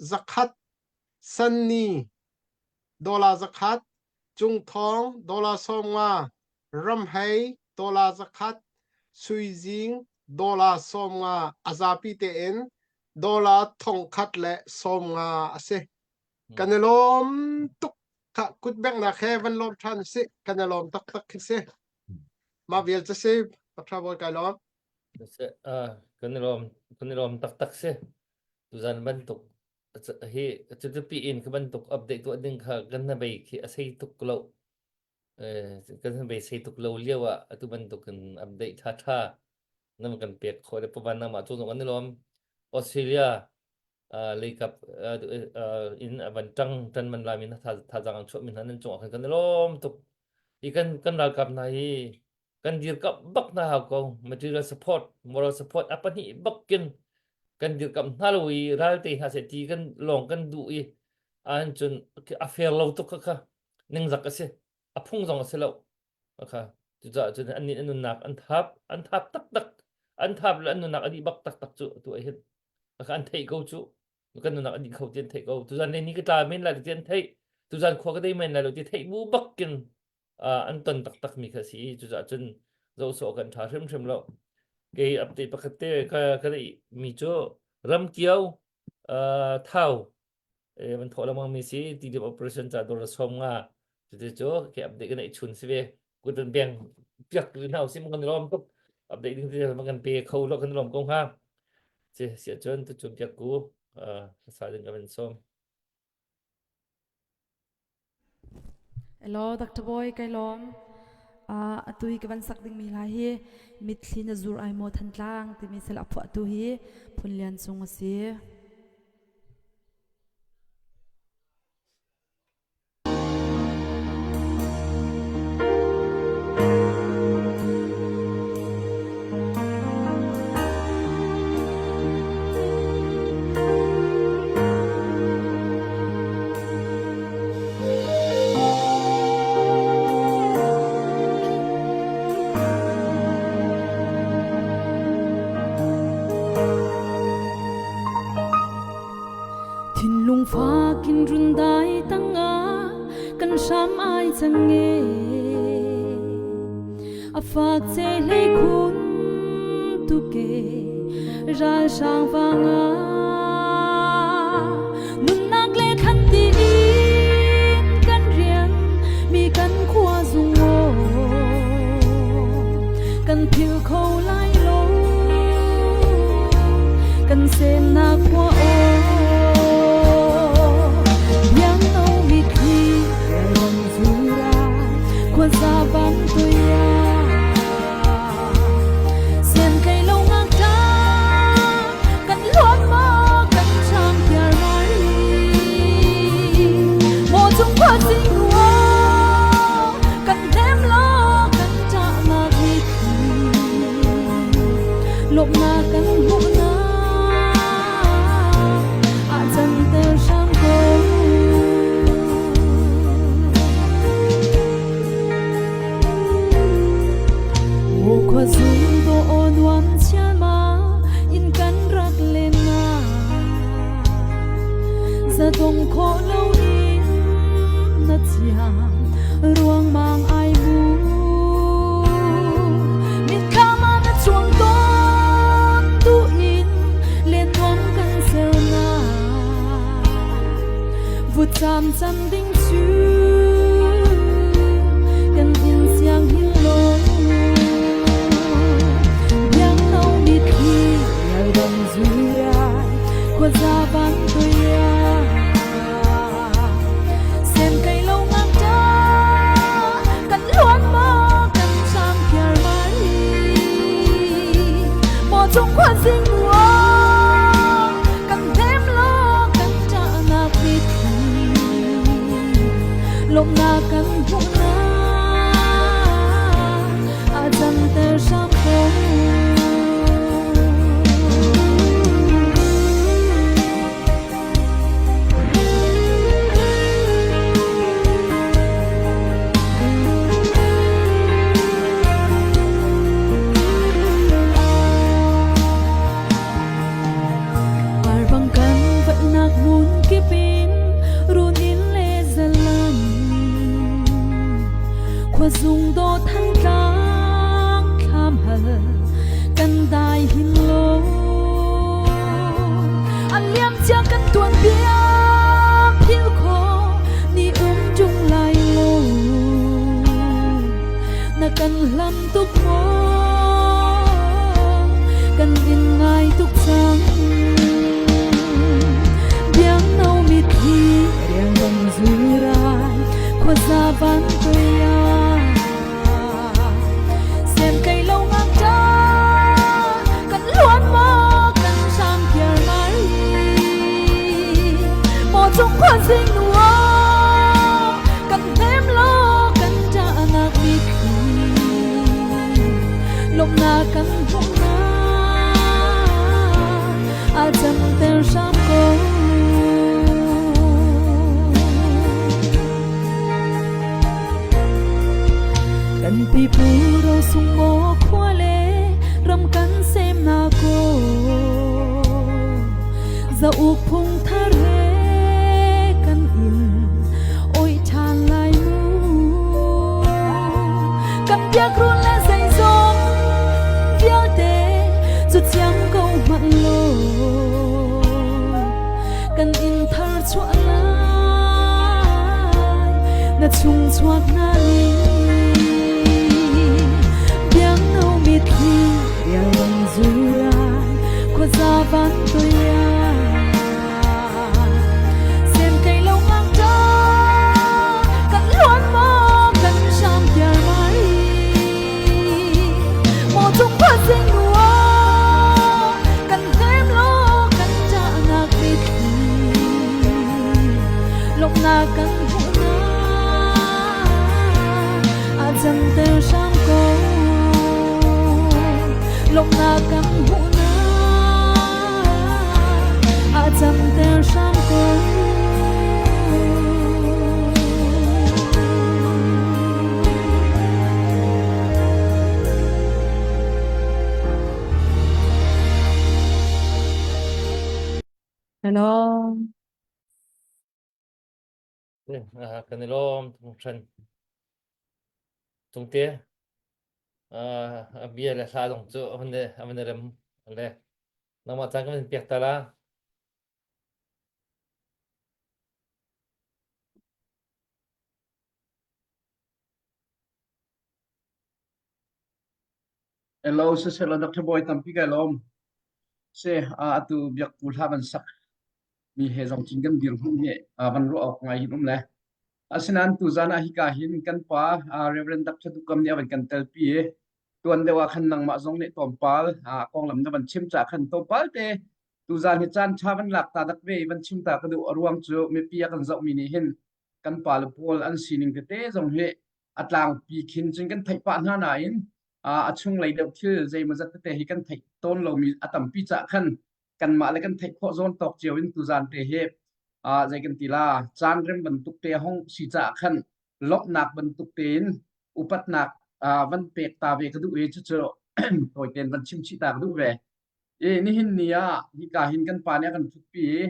zakhat, Sanni dollar zakhat, Cung Thawng dollar 50, Ramhei dollar zakhat, Suizing dollar 50 a zapi tein dollar thongkhat le 50 a si. Kan i lawm tuk. Kha kutbengnak he van lawm ṭhan si. Kan i lawm taktak khi si. Mah vial cu si. Pakṭha bawi kai lawm. Kan i lawm kan i lawm taktak si. Tuzan bantuk hi cuti in ka bantuk update tuah ding kha kan na bei khi a sei tuk lo. Kan na bei sei tuk lo lio ah atu bantuk in update tha tha nam kan pek khawh le pavan nama cu zong an i lawm. Australia leikap in van ṭang ṭan man lami na thazaang an chuah mi hna nan cungah khan kan i lawm tuk. Hi kan kan ralkap hna hi kan dirkamh bak hna hau ko material support moral support a pahnih bak kin kan dirkamh hna lo i ral te hna seh ti kan lawng kan duh i an cun a fair lo tuk kha kha ningzak a si a phung zong a si lo kha cucaah cun an nih an nunnak an thap an thap taktak an thap le an nunnak a dih bak taktak cu tu ah hin kha an theih ko cu kan nunnak a dih kho ti an theih ko tuzan le ni ka tla men lai ti an theih tuzan khua ka dei men lai lo ti theih bu bak kin an ton taktak mi kha si i cucaah cun zoh sawh kan ṭha hrimhrim lo kei update pakhat te ka ka mi cu ramkio thau van thawh lengmang mi si tidip operation ca dor som nga cuti cu ke update kan ei chun si ve kut an beng piak hna usim kan lawm tuk update ding ti kan pe kho lo kan lawm ko hnga si si cun tu cu piak ku sa ding ka van som. Hello, Dr. Boy, kai lawm. Atu hi ka van sak dingmi hla hi Mitthli na zur ai maw Thantlang timi sel a phuahtu hi Phun Lian Cung a si. Thinlung fakin rundai tangah kan hram ai cang e a fak che hlei khun tu ke ralhrang vanga nunnak le khan ti in kan rian mi kan khua zung kan phil kho lai lo kan semnak khua o biang no mitthli ron zura khua za bang tuya Sian kei lo ngak ta kan luat ma kan chang piar mari mo chung khua sing nuo kan them lo kan ta na thi lop na kan hmu na a chan ter sang ko. Khua zung do nuam chiama in kan rak len na zadong kho lo in na chiam ruang mang ai mu mit khama na chuang ton tu in len nuam kan ser na vut cam cam ding cu kan in siang hin lo biang no mitthli ial dang zurai khua za van toya sem cây lâu ngang ta kan luan ma kan cham piar mari mo chung khua dinh mùa kan thêm lo kan trả nak mitthli lomnak kan hmuhnak a canter hram ko. Arbang kan vaihnak hmun kip in runin le zalam khuazung do Thantlang thlam hal kan dai hin lo an liam cia kan tuan bia phil kho ni um tung lai lo na kan hlam tuk maw kan in ngai tuk cang biang no mitthli riang bang zurai khuaza van toya sem cây lâu ngang ta kan luan ma kan sang piar mai mo chung khua dinh nuo kan thêm lo kan ta nak mitthli lomnak kan hmuhnak a canter hram ko. Kan pipu ro sung maw khua le ram kan semnak ko zauk phung thar he kan in oi ṭhan lai mu kan biakrun le zeizong vialte cu thiam ko hmanh law kan in thar chuah lai na chung chuak na ning biang no mitthli rial zurai khuaza van toya sem cây lâu ngang ta kan luan ma. lawm. Kan i lawm hran. Cungte a bia le hla zong cu a van a van i rem le nangmah caan kan in pek ta la. Hello, siseh Dr. Bawi tampi kai lawm. Se atu biak pu hla van sak mi he zong cun kan dirhmun hi van ruah awk ngai hin um le. Asinain tuzan ah hika hin kan pa Reverend Dr. Dukam nih a van kan telpi i tuan deuh ah khan nangmah zong nih tlawmpal konglam na van chim caah khan tlawmpal te tuzan hi caan ṭha van lak ta dak ve i van chim ta ka duh. A ruang cu mipi a kan zohmi nih hin kan pale pawl an sining tete zong hi a tlangpi khin cun kan theih pah hna nain a chunglei deuh thil zeimawzat tete hi kan theih tawn lomi a tampi caah khan kanmah le kan theih khawh zawn tawk cio in tuzan te hi zei kan ti la caan rem bantuk te hong si caah khan lawmhnak bantuk tein upatnak van pek ta ve ka duh i cucu tawi tein van chim chih ta ka duh ve. I nihin ni ah hika hin kan pa nih a kan ṭhutpi i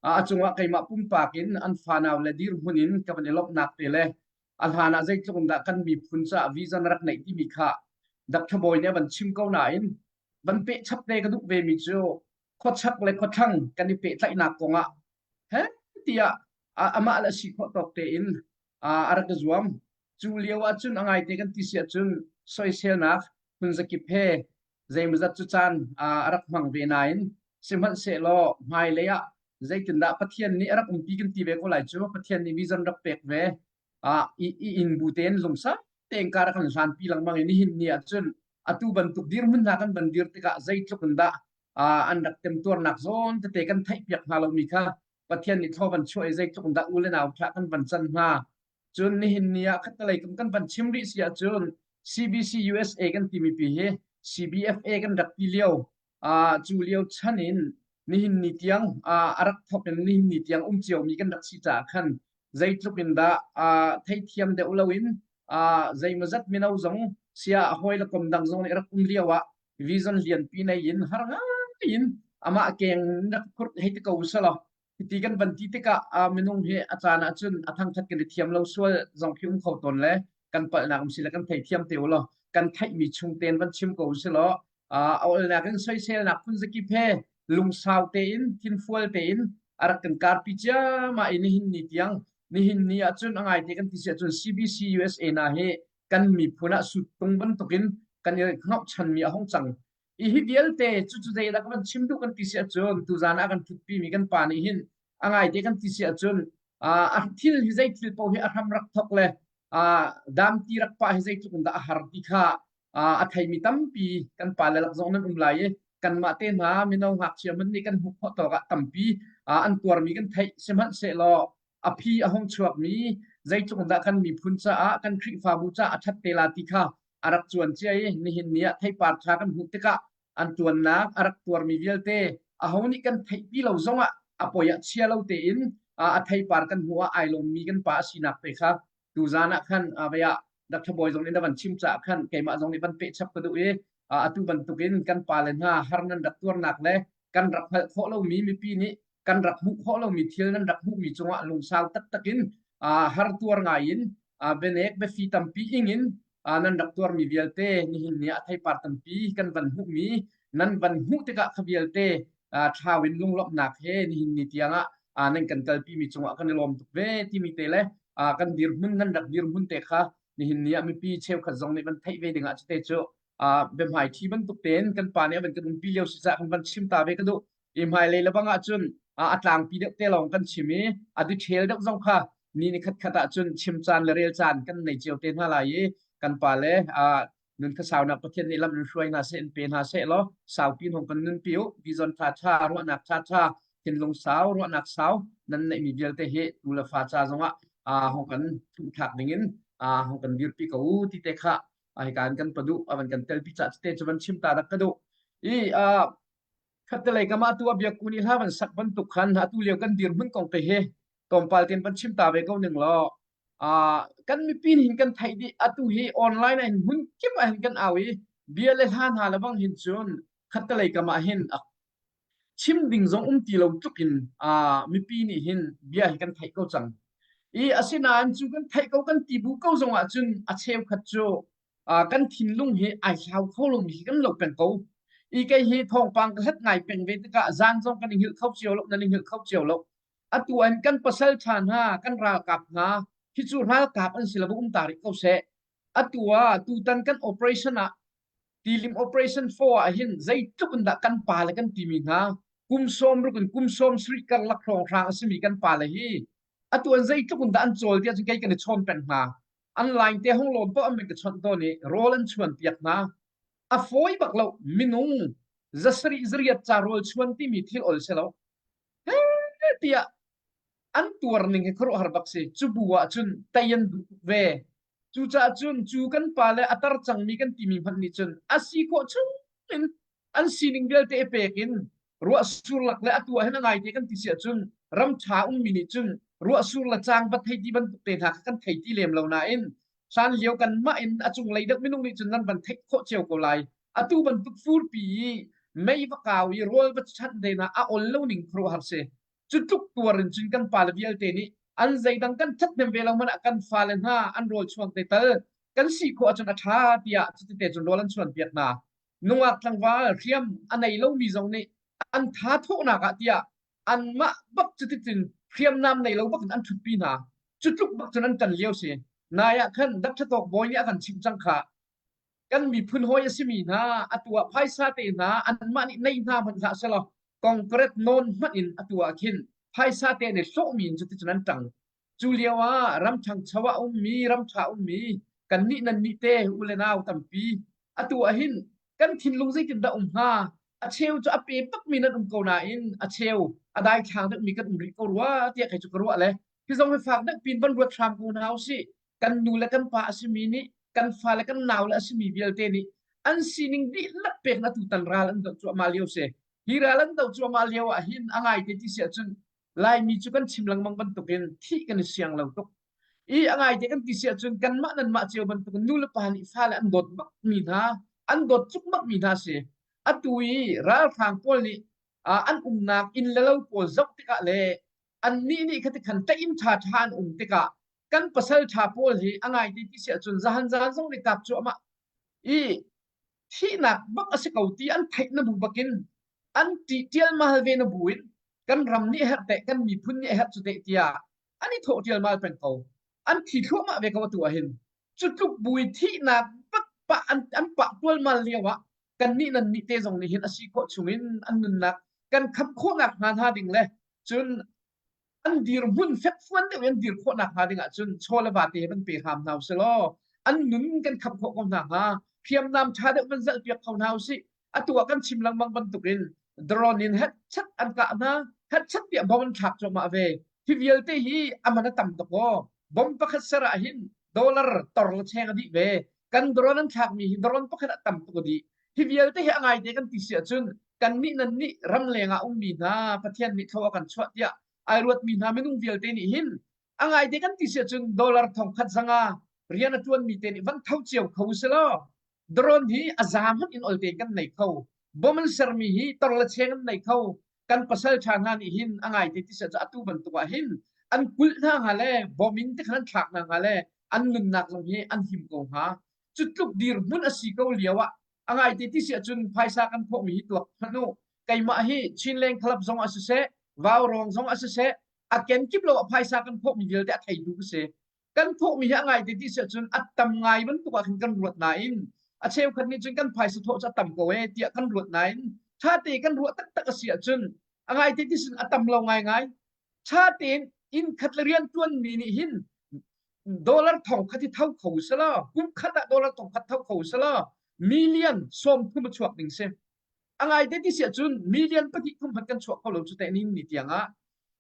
a cungah keimah pumpak in an fanau le dirhmun in ka van i lawmhnak te le a hlan ah zeitluk in dah kan miphun caah visa na rak neih timi kha Dr. Bawi nih a van chim ko nain van peh chap te ka duh ve mi cu khuachak le khuathlang kan i pehtlaihnak kongah he tiah amah le si khawh tawk tein a rak i zuam. Cu lio ahcun a ngaite kan ti si ahcun soiselnak phunzakip he zeimawzat cu caan a rak hmang ve nain sihmanhsehlaw hmailei ah zeitindah Pathian nih a rak umpi kan ti ve ko lai cu Pathian nih vision rak pek ve i, i inn bu tein lungsa tein kar a kan hlanpi lengmang i nihin ni ahcun atu bantuk dirhmun hna kan van dir tikah zeitluk in dah an rak temtuarnak zawn tete kan theihpiak hna lomi kha Pathian nih thlaw van chuah i zeitluk in dah u le nau thlah kan van can hna. Cun nihin ni ah khattelei kum kan van chim rih si ahcun CBC USA kan timi pi hi CBFA kan rak ti lio cu lio chan in nihin ni tiang a rak thawk in nihin ni tiang um ciomi kan rak si caah khan zeitluk in dah theithiam deuh loin zeimawzat mino zong sia hawi le kom dang zong nih rak um lio ah vision lianpi nei in har ngai in amah keng rak phurh hei ti ko selaw hiti kan van ti tikah minung hi a caan ahcun a thangthat kan i thiam lo sual zong khi um kho tawn le kan palhnak um si le kan theithiam te u law kan theihmi chung tein van chim ko si law a olnak in soiselnak phun zakip he lungsau tein thinfual tein a rak kan karpi ciama i nihin ni tiang nihin ni ahcun a ngai te kan ti si ahcun CBC USA na hi kan miphun ah suttung bantukin kan i hngohchanmi a hung cang. I hi vialte cucu zeidah ka van chim duh kan ti si ahcun tuzan ah kan ṭhutpi mi kan pa nih hin a ngaite kan ti si ahcun a thil hi zei thil paoh hi a hram rak thok le damti rak pah hi zeitluk in dah a har ti kha a theimi tampi kan pa le lak zong nan um lai i kanmah te hna mino ngakchia man nih kan hmuh khawh tawk ah tampi an tuarmi kan theih sihmanhsehlaw a phi a hung chuakmi zeitluk dah kan miphun caah kan Khrihfabu caah a ṭhat te la ti kha a rak cuan cia i nihin ni ah theipar ṭha kan hmuh tikah an ṭuannak a rak tuarmi vialte aho nih kan theihpi lo zongah a poi ah chia lo tein a theipar kan hmuh ah ai lawmmi kan pa a sinak te kha tuzan ah khan vei ah Dr. Bawi zong nih na van chim caah khan keimah zong nih van peh chap ka duh i atu bantukin kan pale hna har nan rak tuarnak le kan rak hngalh khawh lomi mipi nih kan rak hmuh khawh lomi thil nan rak hmuhmi cungah lungsau taktak in har tuar ngai in bianek biafi tampi ing in nan rak tuarmi vialte nihin ni ah theipar tampi kan van hmuhmi nan van hmuh tikah kha vialte thlau in lunglawmhnak he nihin ni tiangah nan kan kalpi mi cungah kan i lawm tuk ve timi te le kan dirhmun nan rak dirhmun te kha nihin ni ah mipi cheukhat zong nih van theih ve dingah cute cu biahmai thi bantuk tein kan pa nih a van kan umpi lio si cah kan van chim ta ve ka duh i hmailei le bang ahcun a tlangpi deuh te lawng kan chim i a detail deuh zong kha ni ni khat khat ahcun chim caan le rel caan kan nei cio te hna lai i kan pa le nun kha saunak Pathian nih lam in hruai hna seh in pe hna seh law saupi hong kan nun pi u vision tha tha ruahnak tha tha thinlung sau ruahnak sau nan neihmi vialte hi tu le fa ca zongah hong kan thlak dingin hong kan dirpi ko u ti te kha hika kan padu avan kan telpi cha te chu van chim ta rak ka duh i Khattelei kam ah atu a biakku nih hla van sak bantuk khan atu lio kan dirhmun kong te hi tlawmpal tein van chim ta ve ko ning law kan mipi nih hin kan theih dih atu hi online ah hin hmun kip ah hin kan au i bia le hla hna le bang hin cun khattelei kam ah hin. Chim ding zong um ti lo tluk in uh, mipi nih hin bia hi kan theih ko cang. I asinain cu kan theih ko kan ti bu ko zong ah cun a cheukhat cu uh, kan thinlung hi ai hlau kho lomi hi kan lo peng ko. I kei hi thawngpang ka hlat ngai peng ve tikah zan zong kan i hngilh kho cio lo, nan i hngilh kho cio lo. Atu an kan pasal ṭha hna, kan ralkap hna, hi cu ralkap an si lo um ta rih ko seh. Atu ah tutan kan operation ah tilim operation 4 ah hin zeitluk in dah kan pa le kan timi hna kum sawm ruk in kum sawm sarih karlak hrawnghrang a simi kan pa le hi atu an zeitluk in dah an cawl tiah cun kei kan i chawn peng hna an line te hong lawn poh an ka chawnh tawn i rawl an chuan piak hna a fawi bak lo minung zasarih zariat ca rawl chuan timi thil ol se lo he tiah an tuar ning hi khuaruahhar bak si cu bu ah cun tei an duh tuk ve Cucaah cun cu kan pale a tar cangmi kan timi hmanh nih cun a si khawh chung in an sining vialte i pek in ruah sur lak le atu ah hin a ngaite kan ti si ahcun ram ṭha ummi nih cun ruah sur le caang va thei ti bantuk te hna kha kan thei ti lem lo nain hlan lio kanmah in a cunglei deuh minung nih cun nan van theih khawh cio ko lai. Atu bantuk furpi i mei va kau i rawl va chanh te hna a ol lo ning khuaruahhar si. Cu tluk tuar in cun kan pale vialte nih an zeidang kan ṭhathnem ve lo hmanh ah kan fale hna an rawl chuang te tal kan si khawh ahcun a ṭha tiah cuti cun rawl an chuanpiak hna. Nungak tlangval hriam a nei lomi zong nih an tha thawhnak ah tiah anmah bak cuticun hriamnam nei lo bak in an ṭhutpi hna. Cu tluk bak cun an ṭan lio si. Nai ah khan Dr. Tawk Bawi nih a kan chimh cang kha. Kan miphun hawi a simi hna atu ah phaisa te hna anmah nih nei hna hmanh hlah selaw concrete nawn hmanh in atu ah khin phaisa te nih hlawhmi in cuticun an ṭang. Cu lio ah ram ṭhangcho ah ummi ram ṭha ummi kannih nannih te u le nau tampi atu ah hin kan thinlung zeitindah um hnga? A cheu cu a pe bakmi nan um ko nain a cheu a daithlang deuhmi kan um rih ko rua tiah kei cu ka ruah le hi zong hi fak deuh pin van ruat hram ko hna usih. Kan nu le kan pa a simi nih kan fale kan naule a simi vialte nih an sining dihlak pek na tutan ral an doh cuahmah lio si. Hi ral an doh cuahmah lio ah hin a ngaite ti si ahcun Laimi cu kan chim lengmang bantukin thih kan i siang lo tuk. I a ngaite kan ti si ahcun kanmah nanmah cio bantukin nu le pa nih fale an dawt bakmi hna, an dawt cuk bakmi hna si. Atu i ralhrang pawl nih an umnak inn le lo pawl zoh tikah le annih nih khati khan ṭaim ṭha ṭha an um tikah kan pasal ṭha pawl hi a ngaite ti si ahcun zahan zan zong nih kap cuahmah i thihnak bak a si ko ti an theih na bu bakin an ṭih ṭialmal ve na bu in kan ram nih herh teh kan miphun nih herh cu teh tiah an i thawh ṭialmal peng ko an thi thluahmah ve ko atu ah hin cu tluk bu i thihnak bak pah an, an pah tualmal lio ah kannih nan nih te zong nih hin a si khawh chungin an nunnak kan khamh khawhnak hnga hna ding le cun an dirhmun fekfuan deuh in an dir khawhnak hnga ding ahcun chaw le vate he van pe hram hna usih law an nun kan khamh khawh ko hna hnga hriamnam ṭha deuh van zalh piak kho hna usih atu ah kan chim lengmang bantukin drone in hetchat an kah hna hetchat tiah bom an thlak cuahmah ve hi vialte hi a man a tam tuk aw bom pakhat ser ah hin dollar tor le cheng a dih ve kan drone an thlakmi hi drone pakhat ah tam tuk a dih hi vialte hi a ngaite kan ti si ahcun kannih nan nih ramleng ah ummi hna Pathian nih thlua kan chuah tiah ai ruatmi hna minung vialte nih hin a ngaite kan ti si ahcun dollar thong khat zanga rian a ṭuanmi te nih van tho cio kho usih drone hi a za hmanh in olte kan nei kho bom an sermi hi tor le cheng an nei kho kan pasal ṭha hna nih hin a ngaite ti si ahcun atu bantuk ah hin an kulh hna hnga le bom in te khan an thlak hna hnga le an nunnak zong hi an him ko hnga cu tluk dirhmun a si ko lio ah a ngaite ti si ahcun phaisa kan thawhmi hi tuak hmanh u keimah hi Chinland Club zong a siseh Vaurawng zong a siseh a kenkip lo a phaisa kan thawhmi vialte a theitu ka si kan thawhmi hi a ngaite ti si ahcun a tam ngai bantuk ah khin kan ruat nain a cheukhat nih cun kan phaisa thawh cu a tam ko ee tiah kan ruat nain ṭha te kan ruah taktak a si ahcun a ngaite ti sin a tam lo ngaingai ṭha tein inn khat le rian ṭuanmi nih hin dollar thong khat hi tho kho selaw kum khat ah dollar thong khat tho kho selaw million 30 a chuak ding si a ngaite ti si ahcun million pahnih thum hmanh kan chuah kho lo cu te ni ni tiang ah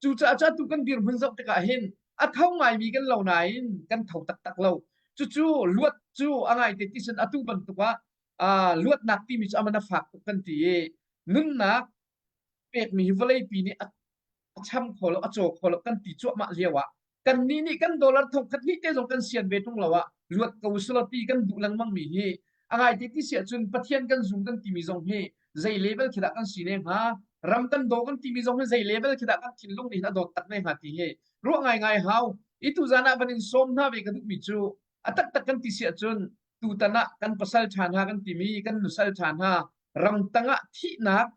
cucaah cu atu kan dirhmun zoh tikah hin a tho ngaimi kan lo nain kan tho taktak lo cucu luat cu a ngaite ti sin atu bantuk ah luatnak timi cu aman a fak tuk kan ti i nunnak pekmi hi vawleipi nih a cham kho lo a caw kho lo kan ti cuahmah lio ah kannih nih kan dollar thong khat hnih te zong kan sian ve tung lo ah luat ko selaw ti kan duh lengmang mi hi a ngaite ti si ahcun Pathian kan zum kan timi zong hi zei level khi dah kan si ne hnga? Ram kan daw kan timi zong hi zei level khi dah kan thinlung nih hin a dawt tak ne hnga ti hi ruah ngaingai hau. I tuzan ah van in sawm hna ve ka duhmi cu a taktak kan ti si ahcun tutan ah kan pasal ṭha hna kan timi kan nusal ṭha hna ramtang ah thihnak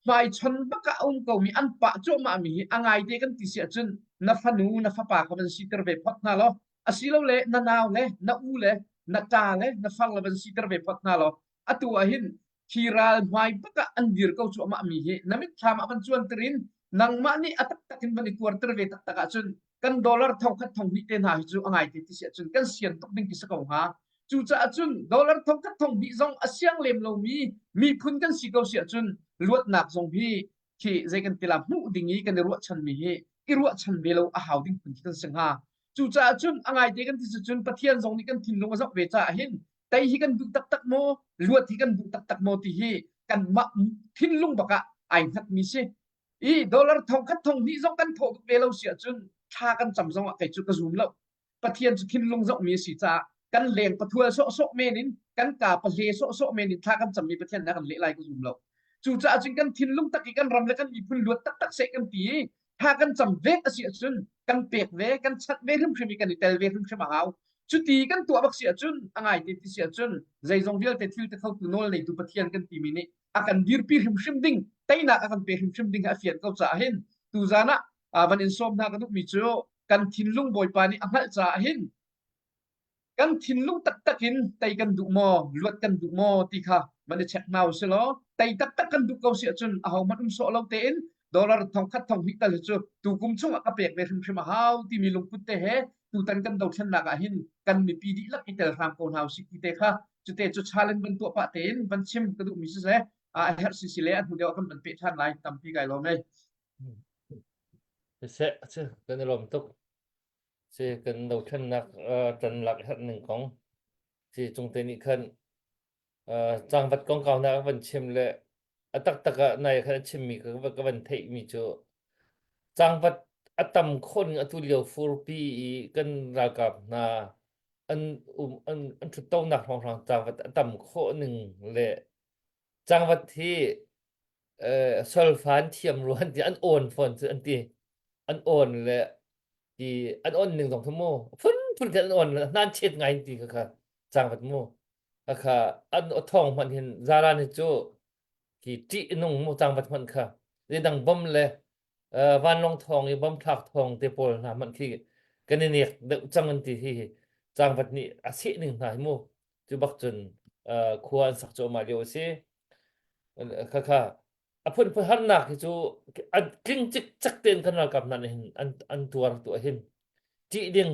hmaichon bak ah a um komi an pah cuahmah mi hi a ngaite kan ti si ahcun na fanu na fapa kha van siter ve phot hna law asilole na nau le na u le na ṭa le na far le van siter ve phot hna law atu ah hin khi ral hmai bak ah an dir ko cuahmah mi hi na mitthlam ah van cuanter in nangmah nih a taktak in van i tuarter ve taktak ahcun kan dollar thongkhat thonghnih te hna hi cu a ngaite ti si ahcun kan sian tuk ding ti si ko hnga. Cucaah cun dollar thongkhat thonghnih zong a siang lem lomi miphun kan si ko si ahcun luatnak zong hi khi zei kan ti la hmuh ding i kan i ruahchanmi hi i ruahchan ve lo a hau ding phun khi kan si hnga. Cucaah cun a ngaite kan ti si cun Pathian zong nih kan thinlung a zoh ve caah hin tei hi kan duh taktak maw luat hi kan duh taktak maw ti hi kanmah thinlung bak ah ai hngatmi si. I dollar thongkhat thonghnih zong kan thawh ve lo si ahcun thla kan cam zong ah kei cu ka zum lo. Pathian cu thinlung zohmi a si caah kan leng pathual sawhsawh men in kan ka pahle sawhsawh men in thla kan cammi Pathian nih a kan leh lai ka zum lo. Cucaah cun kan thinlung tak i kan ram le kan miphun luat taktak seh kan ti i thla kan cam ve a si ahcun kan pek ve kan chanh ve hrimhrim i kan i tel ve hrimhrim a hau. Cuti kan tuah bak si ahcun a ngaite ti si ahcun zeizong vialte thil ti khotu nawl neitu Pathian kan timi nih a kan dirpi hrimhrim ding teinak a kan pe hrimhrim ding a fian ko caah hin tuzan ah van in sawm hna ka duhmi cu kan thinlung Bawipa nih a hngalh caah hin kan thinlung taktak in tei kan duh maw luat kan duh maw ti kha van i check hna usih law tei taktak kan duh ko si ahcun ahohmanh um sawh lo tein dollar thongkhat thonghnih tal hi cu tukum chungah ka pek ve hrimhrim a hau timi lungput te he tutan kan dothlennak ah hin kan mipi dihlak i tel hram ko hna usih ti te kha cute cu challenge van tuah pah tein van chim ka duhmi siseh a herh si si le a hnu deuh ah kan van peh ṭhan lai tampi kai lawm ei. Siseh, kan i lawm tuk. Si kan dothlennak ṭan lak herh ning kong si cungte nih khan cangvat kongkau hna ka van chim le a taktak ah nai khan a chimmi ka ka van theihmi cu cangvat a tam khawh ning atu lio furpi i kan ralkap hna an um an an ṭhuttonak hrawnghrang cangvat a tam khawh ning le cangvat hi solfa an thiam rua an ti an awn fawn cu an ti an awn le ti an on ning zong cu mu phunphun khin an on hnan chet ngai ti kha kha cangvat mu kha an thong hmanh hin zaran hi cu ki ṭih nung mu cangvat hmanh kha dang bom le vanlawng thawng i bom thlak thawng te pawl hna hmanh khi kan i nek deuh cang an ti hi cangvat nih a seh ning hna hi mu cu bak cun khua an sak cuahmah lio a si Khakha a phunphun harnak hi cu an tling cikcek tein kan ralkap hna nih hin an an tuar tu ah hin ṭih ding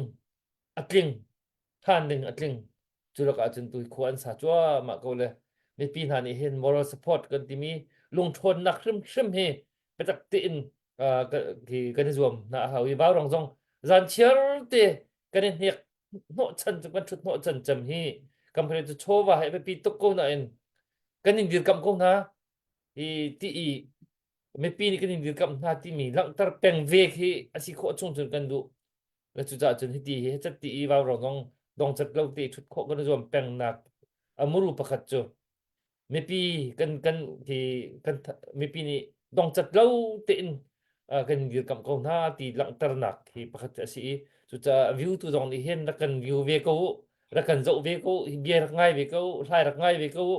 a tling phan ding a tling cu lakah cun tu khua an sa cuahmah ko le mipi hna nih hin moral support kan timi lungṭhawnnak hrimhrim hi biatak tein kan i zuam hna a hau i vaurang zong zan chiar te kan i hnek hnawhchan cu kan ṭhut hnawhchan cem hi company cu chawva he biapi tuk ko nain kan in dirkamh ko hna i ti i mipi nih kan in dirkamh hna timi langhter peng ve khi a si khawh chung cun kan duh le cucaah cun hiti hi cat ti i vaurawng zong dong cat lo te ṭhut khawh kan i zuam peng nak a muru pakhat cu mipi kan kan hi kan mipi nih dongcat lo tein kan dirkamh ko hna ti langhternak hi pakhat a si i cucaah view tu zong nih hin rak kan view ve ko u rak kan zoh ve ko u bia rak ngai ve ko u hlai rak ngai ve ko u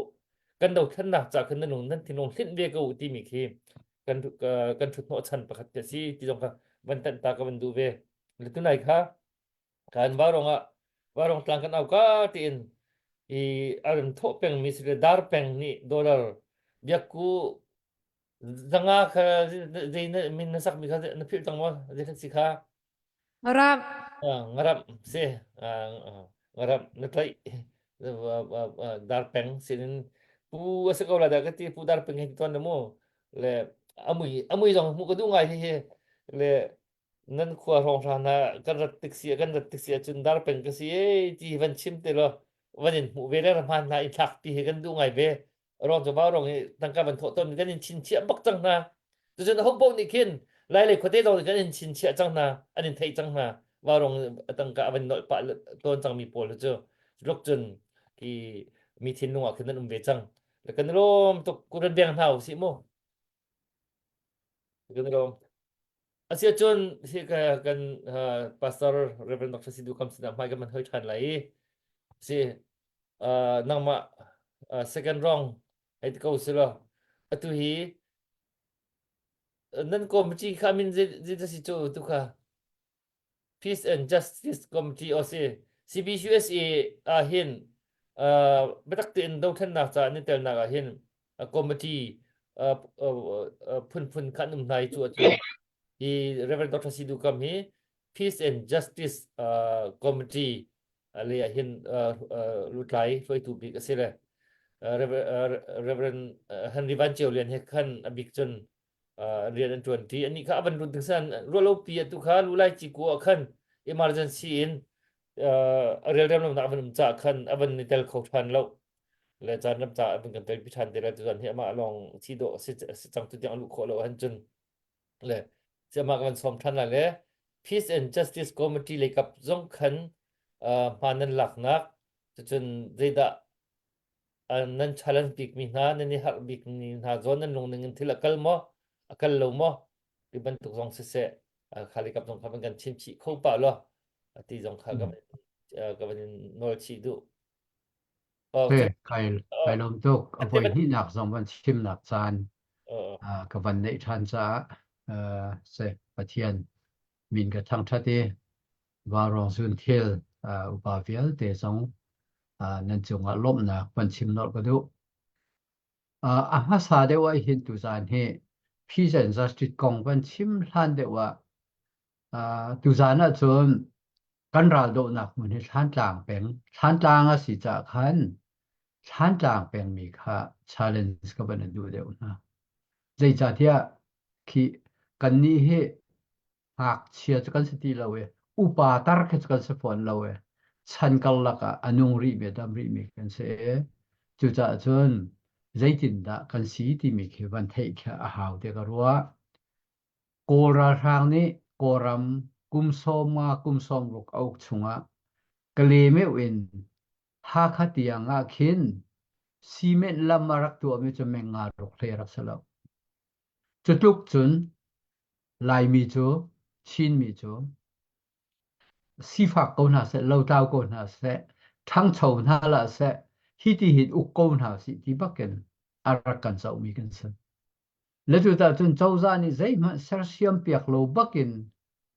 kan dothlennak ca khan nan lung nan thinlung hlinh ve ko u timi khi kan kan ṭhut hnawhchan pakhat ka si ti zong kha van tanh ta ka van duh ve le tunai kha Kan vaurong ah vaurong tlang kan au ka tiin i a ran thawh pengmi si le dar peng nih dollar biakku zanga kha zei na min na sakmi kha na philh cang maw zei khan si kha Ngaram. Ngaram si ngaram na tlaih dar peng sinin pu a si ko la dah ka ti pu dar peng hi tuan na mu le amui amui zong hmuh ka duh ngai hi hi le nan khua hrawnghrang hna kan rat tik si kan rat tik si ahcun darpeng ka si ei ti van chim te law van in hmuh ve le hman hna in thlak pi hi kan duh ngai ve rong cu vau rong hi tangka van thawh ton kan in chinchiah bak cang hna cucun ho paoh nih khin lai lei khuate zong nih kan in chinchiah cang hna an in theih cang hna vau rong tangka a van nolh pah tawn cang mi pawl cu luk cun ki mi thinlung ah khin nan um ve cang le kan lawm tuk kuran beng hna usih mu. Kan lawm. Asiahcun hi ka kan uh, pastor Reverend Dr. Sidu Kam sinah hmai kan man hoi ṭhan lai i si uh, nangmah uh, second wrong hei ti ko si law atu hi nan committee kha min zei si cu tu kha Peace and Justice Committee o si CBCUSA ah hin uh, biatak tein dothlennak ca an i telnak ah hin uh, committee uh, uh, uh, phunphun kha an um hna i cu atu hi Reverend Dr. Sidu Kam hi Peace and Justice uh, Committee uh, le ah hin uh, uh, lutlai hruaitu bik a si le uh, Reverend Henry Van Ceu Lian he khan a bik cun rian an ṭuan ṭi. Anih kha a van lut ding san ruahlopi atu kha lulai ci ku ah khan emergency in a relrem lonak a van um caah khan a van i tel kho ṭhan lo. Le caan ram caah a van kan telpi ṭhan te lai tuzan hi amah lawng thi dawh si si cang tu tiang a luh khawh lo ahcun cun le si amah ka van sawm ṭhan lai le Peace and Justice Committee lei kap zong khan hma nan laknak cucun zeidah nan challenge bikmi hna nan i harh bikmi hna zawn nan lungning in thil a kal maw a kal lo maw ti bantuk zong siseh khali kap zong kha van kan chim chih kho pah law ati zong kha ka ka van in nawl chih duh He kai kai lawm tuk a voi hnihnak zong van chimnak caan ka van neih ṭhan caah se Pathian min ka thangṭhat i Vaurawng zunthil upa vialte zong nan cungah lawmhnak van chim nolh ka duh. A hmasa deuh ah hin tuzaan hi Peace and Justice kong van chim hlan deuh ah tuzaan ahcun kan raldohnak hmun hi Thlantlang peng, Thlantlang a si caah khan Thlantlang pengmi kha challenge ka van duh deuh hna. Zeicahtiah khi kannih hi ngakchia cu kan si ti lo i upa tar khi cu kan si fawn lo i chan karlak ah a nung rihmi a dam rihmi kan si i cucaah cun zeitindah kan si timi khi van theih khi a hau tiah ka ruah. Kawl ralhrang nih Kawlram kum 50 kum 60 a uk chungah Kale-meuh in Hakha tiang ah khin cement lam a rak tuahmi cu meng nga ruk hlei a rak si lo. Cutluk cun Laimi cu Chinmi cu sifak ko hna seh, lotlau ko hna seh, ṭhangcho hna hlah seh, hiti hin uk ko hna sih ti bakin a rak kan zohmi kan si. Le cucaah cun cozah nih zeihmanh sersiam piak lo bakin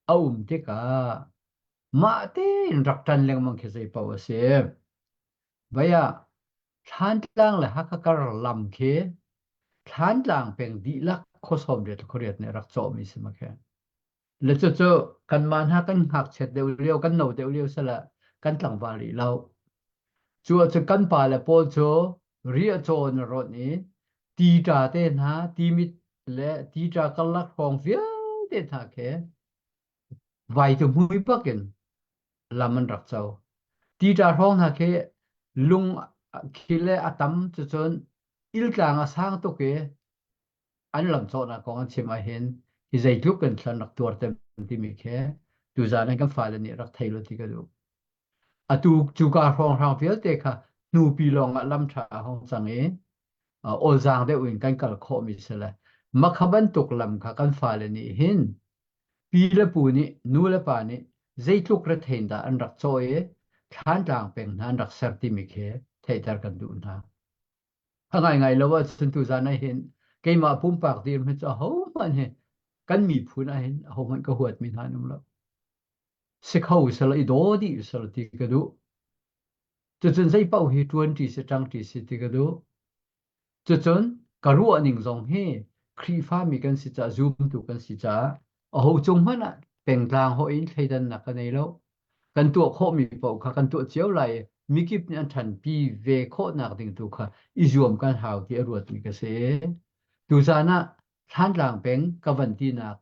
a um tikah mah tein rak ṭan lengmang khi zei paoh a si. Vai ah Thlantlang le Hakha kar lam khi Thlantlang peng dihlak khuasawm riat le khuariat nih a rak cawhmi si ma khi. Le cucu kanmah hna kan ngakchiat deuh lio, kan no deuh lio sala kan tlangval rih lo. Cu ahcun kan pa le pawl cu riahcaw in a rawnh i tita te hna, timit le tita karlak hrawng vialte hna khi vai tu mui bak in lam an rak co. Tita hrawng hna khi lung khi le a tam cucun iltlang a sang tuk i an lam cawhnak kong an chim ahhin hi zeitluk kan thlan rak tuar tem timi khi tuzaan an kan fale nih rak thei lo ti ka duh. Atu cuka hrawnghrang vialte kha hnupi lawng ah lam ṭha a hong cang i awlzaang deuh in kan kal khawhmi si le makha bantuk lam kha kan fale nih hin pi le pu nih nu le pa nih zeitluk rethein dah an rak cawh i thlantlang peng hna an rak ser timi khi theihter kan duh hna. A ngaingai lo ahcun tuzaan ah hin keimah pumpak dirhmun cu ahohmanh hi kan miphun ah hin ahohmanh ka huatmi hna an um lo. Si kho selaw i daw dih selaw ti ka duh. Cucun zei paoh hi ṭuan ṭi si ṭang ṭi si ti ka duh. Cucun ka ruahning zong hi Khrihfami kan si caah zumtu kan si caah aho cung hmanh ah pengtlang hawih in thleidannak ka nei lo. Kan tuah khawhmi paoh kha kan tuah cio lai i mikip nih an ṭhanpi ve khawhnak ding tu kha i zuam kan hau ti a ruatmi ka si. Tuzaan ah Thlantlang peng ka van tinak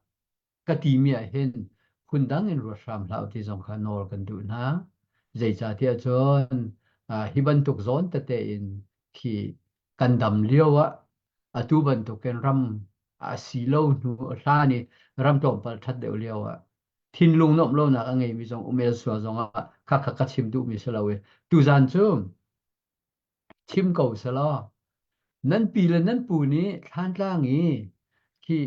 ka timi ah hin phundang in ruat hram hlah u ti zong kha nawl kan duh hna. Zeicahtiah cun hi bantuk zawn tete in khi kan dam lio ah atu bantukin ram a si lo hnu hlan i ram tlawmpal ṭhat deuh lio ah thinlung nuamh lonak a ngeimi zong um el sual zong ah khakha ka chim duhmi si lo i tuzan cu chim ko selaw nan pi le nan pu nih thlantlang i khi.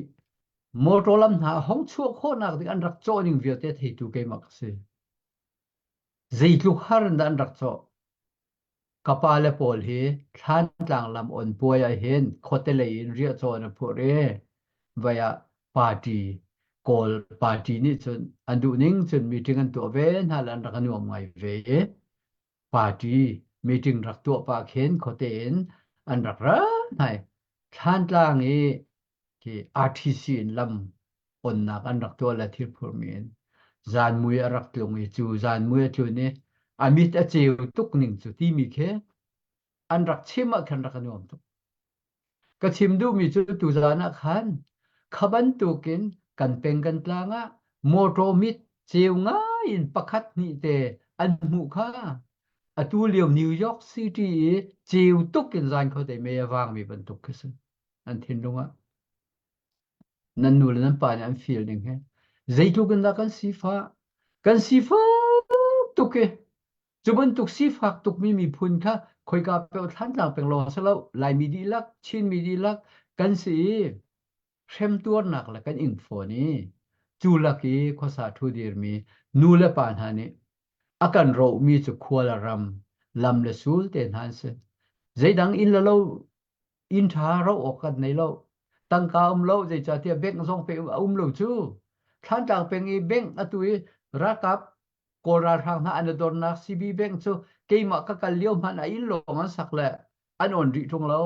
Motor lam hna hong chuah khawhnak ding an rak cawh ning vialte theitu keimah ka si. Zeitluk har in dah an rak cawh. Ka pale pawl hi Thlantlang lam on puai ah hin khuate lei in riahcaw an phurh i vai ah party Kawl party nih cun an duh ning cun meeting an tuah ve hna le an rak i nuam ngai ve i party meeting rak tuah pah khin khuate in an rak ra hna i Thlantlang i khi RTC in lam onnak an rak tuah le thil phurmi in zanmui a rak tlung i cu zanmui a tlun i a mit a ceu tuk ning cu timi khi an rak chim ah khan rak a nuam tuk. Ka chim duhmi cu tuzan ah khan kha bantukin kan peng kan tlang ah motor mit ceu ngai in pakhat hnih te an hmuh kha atu lio New York City i ceu tuk in zan khuate mei a vangmi bantuk khi si an thinlung ah. Nan nu le nan pa nih an feel ning he zeitluk in dah kan sifah kan sifak tuk i cu bantuk sifak tukmi miphun kha khoika pe Thlantlang peng lawng si lo Laimi dihlak Chinmi dihlak kan si i hremtuarnak le kan ing fawn i cu lak i khuasa ṭhu dirmi nu le pa hna nih a kan rohmi cu khua le ram lam le sul te hna an si zeidang inn le lo inn ṭha roh awk kan nei lo tangka um lo zeicahtiah bank zong pe a um lo cu Thlantlang peng i bank atu i ralkap Kawl ralhrang hna an i dornak CB bank cu keimah ka kal lio hmanh ah inn lawng an sak le an on rih ṭung lo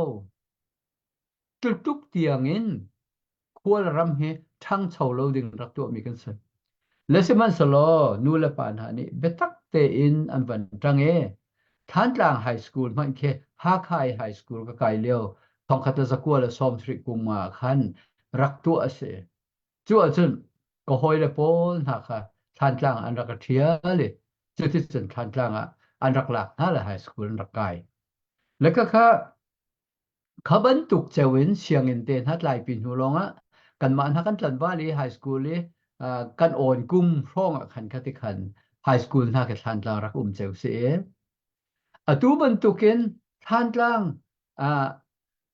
tluk tiang in khual ram hi ṭhangcho lo ding rak tuahmi kan si. Le sihmanhsehlaw nu le pa hna nih biatak tein an van ṭang i Thantlang High School hmanh khi Hakha i High School ka kai lio thongkhat le zakua le 70 kum ah khan rak tuah a si. Cu ahcun ka hawile pawl hna kha Thlantlang ah an rak ka ṭhial i cuticun Thlantlang ah an rak lak hna le high school an rak kai. Le khakha Kha bantuk ceu in sianginn te hna tlaipi hnu lawngah kanmah hna kan tlanval i high school i uh, kan awn kum hrawng ah khan khati khan high school hna khi Thlantlang rak um ceu si i atu bantukin Thlantlang uh,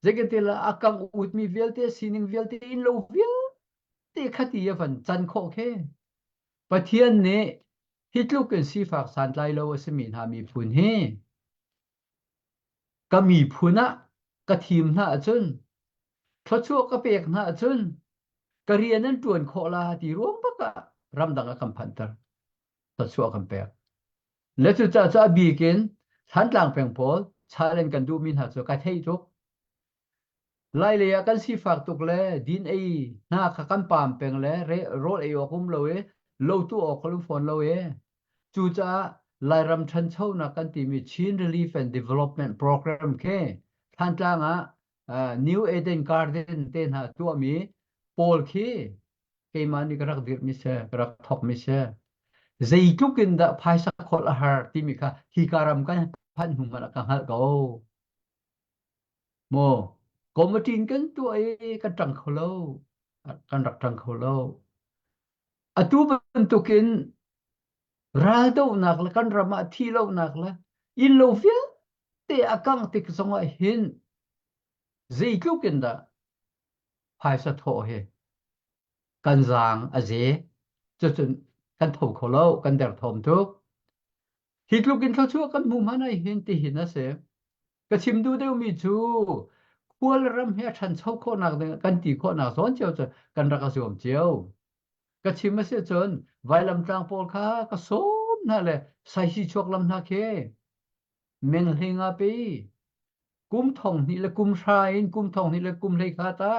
zeikanti la a kang utmi vialte sining vialte in lo vialte khati a van can khawh khi Pathian nih hi tluk in sifak santlai lo a simi hna miphun hi Ka miphun ah ka thim hna ahcun, thluachuah ka pek hna ahcun, ka rian an ṭuan khawh la ti ruang bak ah ramdang a kan phanhter. Thluachuah kan pek. Le cucaah cu a bik in Thantlang peng pawl challenge kan duhmi hna cu ka theih tuk. Lailei ah kan sifak tuk le din ei hna kha kan paam peng le rawl ei awk um lo i lo tuah awk kha um fawn lo i cucaah Lairam ṭhanchonak kan timi Chin Relief and Development Program khi Thantlang ah uh, New Eden Garden te hna tuahmi pawl khi keimah nih ka rak dirhmi si, ka rak thawkmi si. Zeitluk in dah phaisa kholh a har timi kha hi ka ram kan phanh hnu hmanh ah ka hngalh ko. Maw committee in kan tuah i kan ṭang kho lo. Kan rak ṭang kho lo. Atu bantukin raldohnak le kan ram ah thihlohnak le innlo vialte a kangh tik zongah hin zeitluk in dah phaisa thawh hi kan zaang a ze. Cucun kan tho kho lo, kan derthawm tuk. Hi tluk in thluachuah kan hmu hmanh ai hin tihin a si. Ka chim duh deuhmi cu khual ram hi a ṭhancho khawhnak ding kan ti khawhnak zawn cio cu kan rak a zuam cio. Ka chim a si cun vailamtlang pawl kha ka sawm hna le saisi chuak lam hna khi menghleng ah pi kum thong hnih le kum hra in kum thong hnih le kum hlei kha ta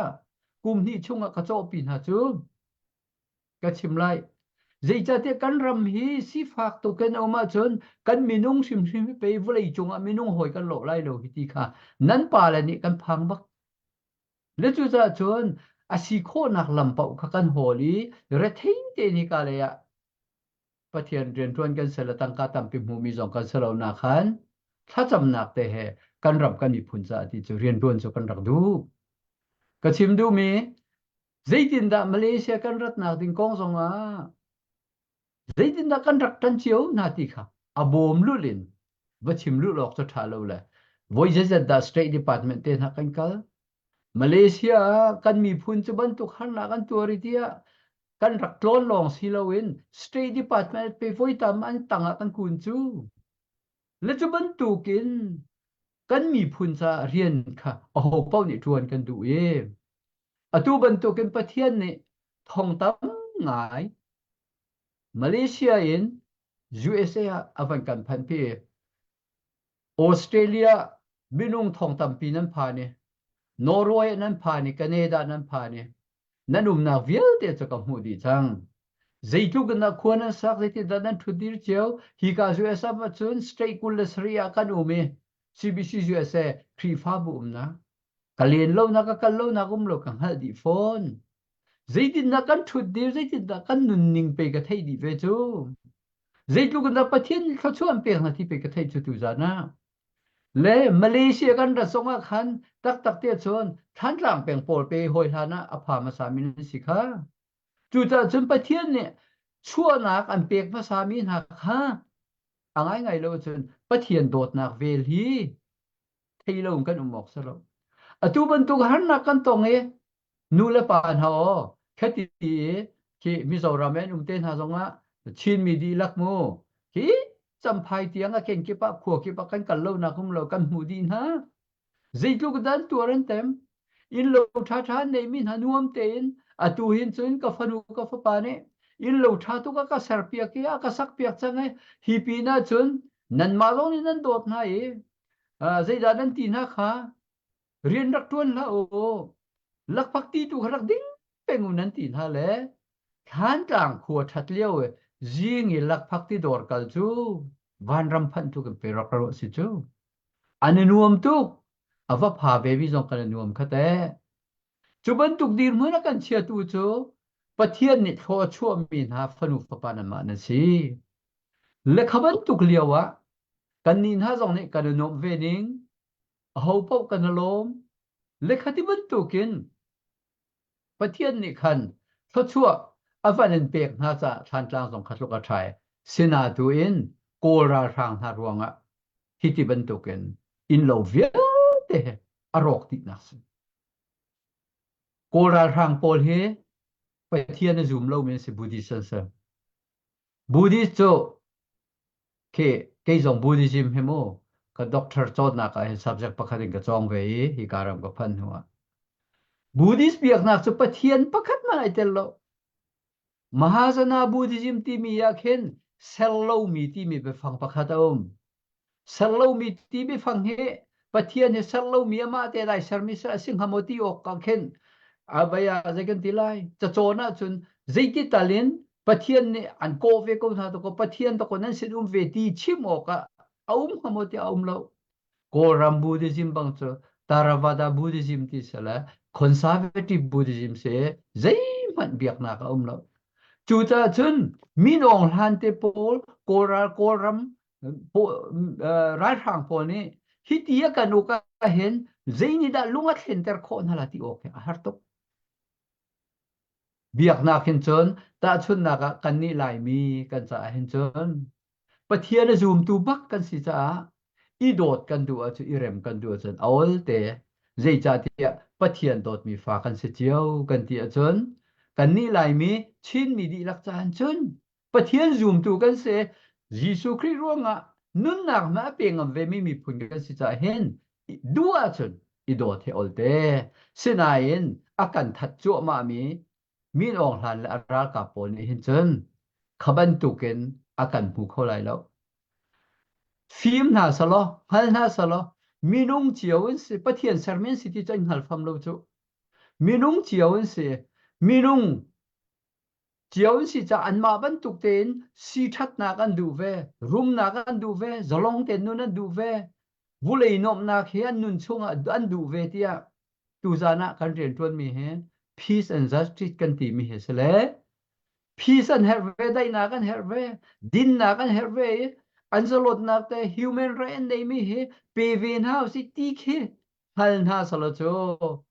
kum hnih chungah ka cawhpi hna cu ka chim lai. Zeicahtiah kan ram hi sifak tuk in a um ahcun kan minung hrimhrim hi pei vawlei cungah minung hawi kan lawh lai lo hi ti kha nan pale nih kan phang bak. Le cucaah cun a si khawhnak lam paoh kha kan hawl i rethei tein hika lei ah Pathian rianṭuan kan si le tangka tampi hmumi zong kan si lo nak khan thlacamnak te he kan ram kan miphun caah ti cu rianṭuan cu kan rak duh. Ka chim duhmi Zeitindah Malaysia kan ratnak ding kong zongah zeitindah kan rak ṭan cio hna ti kha a bawm lulh in va chim lulh awk cu ṭha lo le voi zeizat dah State Department te hna kan kal. Malaysia ah kan miphun cu bantuk harnak an tuar i tiah kan rak tlawn lawng si loin State Department pe voi tam an tangah kan kun cu. Le cu bantukin kan miphun caah rian kha aho paoh nih ṭuan kan duh i atu bantukin Pathian nih thong tam ngai Malaysia in USA ah a van kan phanhpi. Australia minung thong tampi nan phan i Norway nan phan i Canada nan phan i nan umnak vialte cu ka hmuh dih cang. Zeitluk in dah khua nan sak, zeitindah nan ṭhutdir cio, hika USA ah cun state 27 ah kan um i CBC USA Khrihfabu umnak ka len lonak ka kal lonak um lo ka hngalh dih fawn. Zeitindah kan ṭhutdir, zeitindah kan nunning pe ka theih dih ve cu. Zeitluk in dah Pathian nih thluachuah an pek hna ti pei ka theih cu tuzan ah. Le Malaysia kan rat zong ah khan taktak te cun Thantlang peng pawl pe hawi hlan ah a pha hmasa mi nan si kha. Cucaah cun Pathian nih chuahnak an pek hmasa mi hna kha a ngaingai lo cun Pathian dawtnak vel hi thei lo in kan um awk si lo. Atu bantuk harnak kan tong i nu le pa hna aw khati i khi Mizoram an um te hna zongah Chinmi dihlak mu hi Champhai tiang a kenkip ah khua kip ah kan kal lo nak um lo kan hmuh dih hna zeitluk dan tuar an tem inn lo ṭha ṭha neimi hna nuam tein atu hin cun ka fanu ka fapa nih inn lo ṭha tuk a ka serpiak i a ka sakpiak cang i hi pin ah cun nanmah zong nih nan dawt hna i zeidah nan ti hna kha rian rak ṭuan hlah u lakphak ti tu kha rak ding peng u nan ti hna le Thlantlang khua ṭhat lio i zing i lakphak ti dawr kal cu vanram phanh tu kan pe rak ruah si cu an i nuam tuk a va pha ve mi zong kan i nuam kha teh cu bantuk dirhmun a kan chiatu cu Pathian nih thlua a chuahmi hna fanu fapa nanmah nan si le kha bantuk lio ah kannih hna zong nih kan i nuamh ve ning aho paoh kan i lawm. Le khati bantukin Pathian nih khan thluachuah a van in pek hna caah Thlantlang zong kha tluk a ṭhai. Sinatu in Kawl ralhrang hna ruangah hiti bantukin innlo vialte he a rawk dihnak si. Kawl ralhrang pawl hi Pathian a zum lomi an si Buddhist an si. Buddhist cu Khi kei zong Buddhism hi mu ka doctor cawnnak ah hin subject pakhat in ka cawng ve i hika ram ka phanh hnu ah. Buddhist biaknak cu Pathian pakhat hmanh ai tel lo. Mahajana Buddhism timi ah khin ser lomi timi biafang pakhat a um. Ser lomi ti biafang hi Pathian hi ser lomi amah te dai sermi ser a si hnga maw ti awk ah khin a vai ah zei kan ti lai cacawn ahcun zeiti tal in Pathian nih an kawh ve ko hna to Pathian to nan sin um ve ti chim awk ah a um hnga maw tiah a um lo. Kawlram Buddhism bang cu Theravada Buddhism ti si le Conservative Buddhism si zeihmanh biaknak a um lo. Cucaah cun min Aung Hlan te pawl Kawlral Kawlram ralhrang pawl nih hiti a kan uk ahhin zei nih dah lung a thlenter khawh hna la ti awk hi a har tuk. Biaknak hin cun tahchunhnak ah kannih Laimi kan caah hin cun Pathian a zumtu bak kan si caah i dawt kan duh ahcun i rem kan duh ahcun a ol te. Zeicahtiah Pathian dawtmi fa kan si cio kan ti ahcun kannih Laimi Chinmi dihlak caah cun Pathian zumtu kan si. Jesuh Khrih ruangah nunnak hna a pe ngam vemi miphun kan si caah hin duh ahcun i dawt hi olte. Sinain a kan that cuahmahmi Min Aung Hlan le a ralkap pawl nih hin cun kha bantukin a kan hmu kho lai lo. Fim hna selaw, hngal hna selaw, minung cio in si, Pathian sermi an si ti cu an hngal fam lo cu. Minung cio in si, minung cio an si caah anmah bantuk tein si ṭhatnak an duh ve, rumnak an duh ve, zalong tein nun an duh ve, vulei nuamhnak hi an nun chungah an duh ve tiah tuzan ah kan rianṭuanmi hi peace and justice kan timi hi si le peace an herh ve, daihnak an herh ve, dinnak an herh ve i an zalawtnak te human right an neimi hi pe ve hna usih ti khi hngal hna selaw cu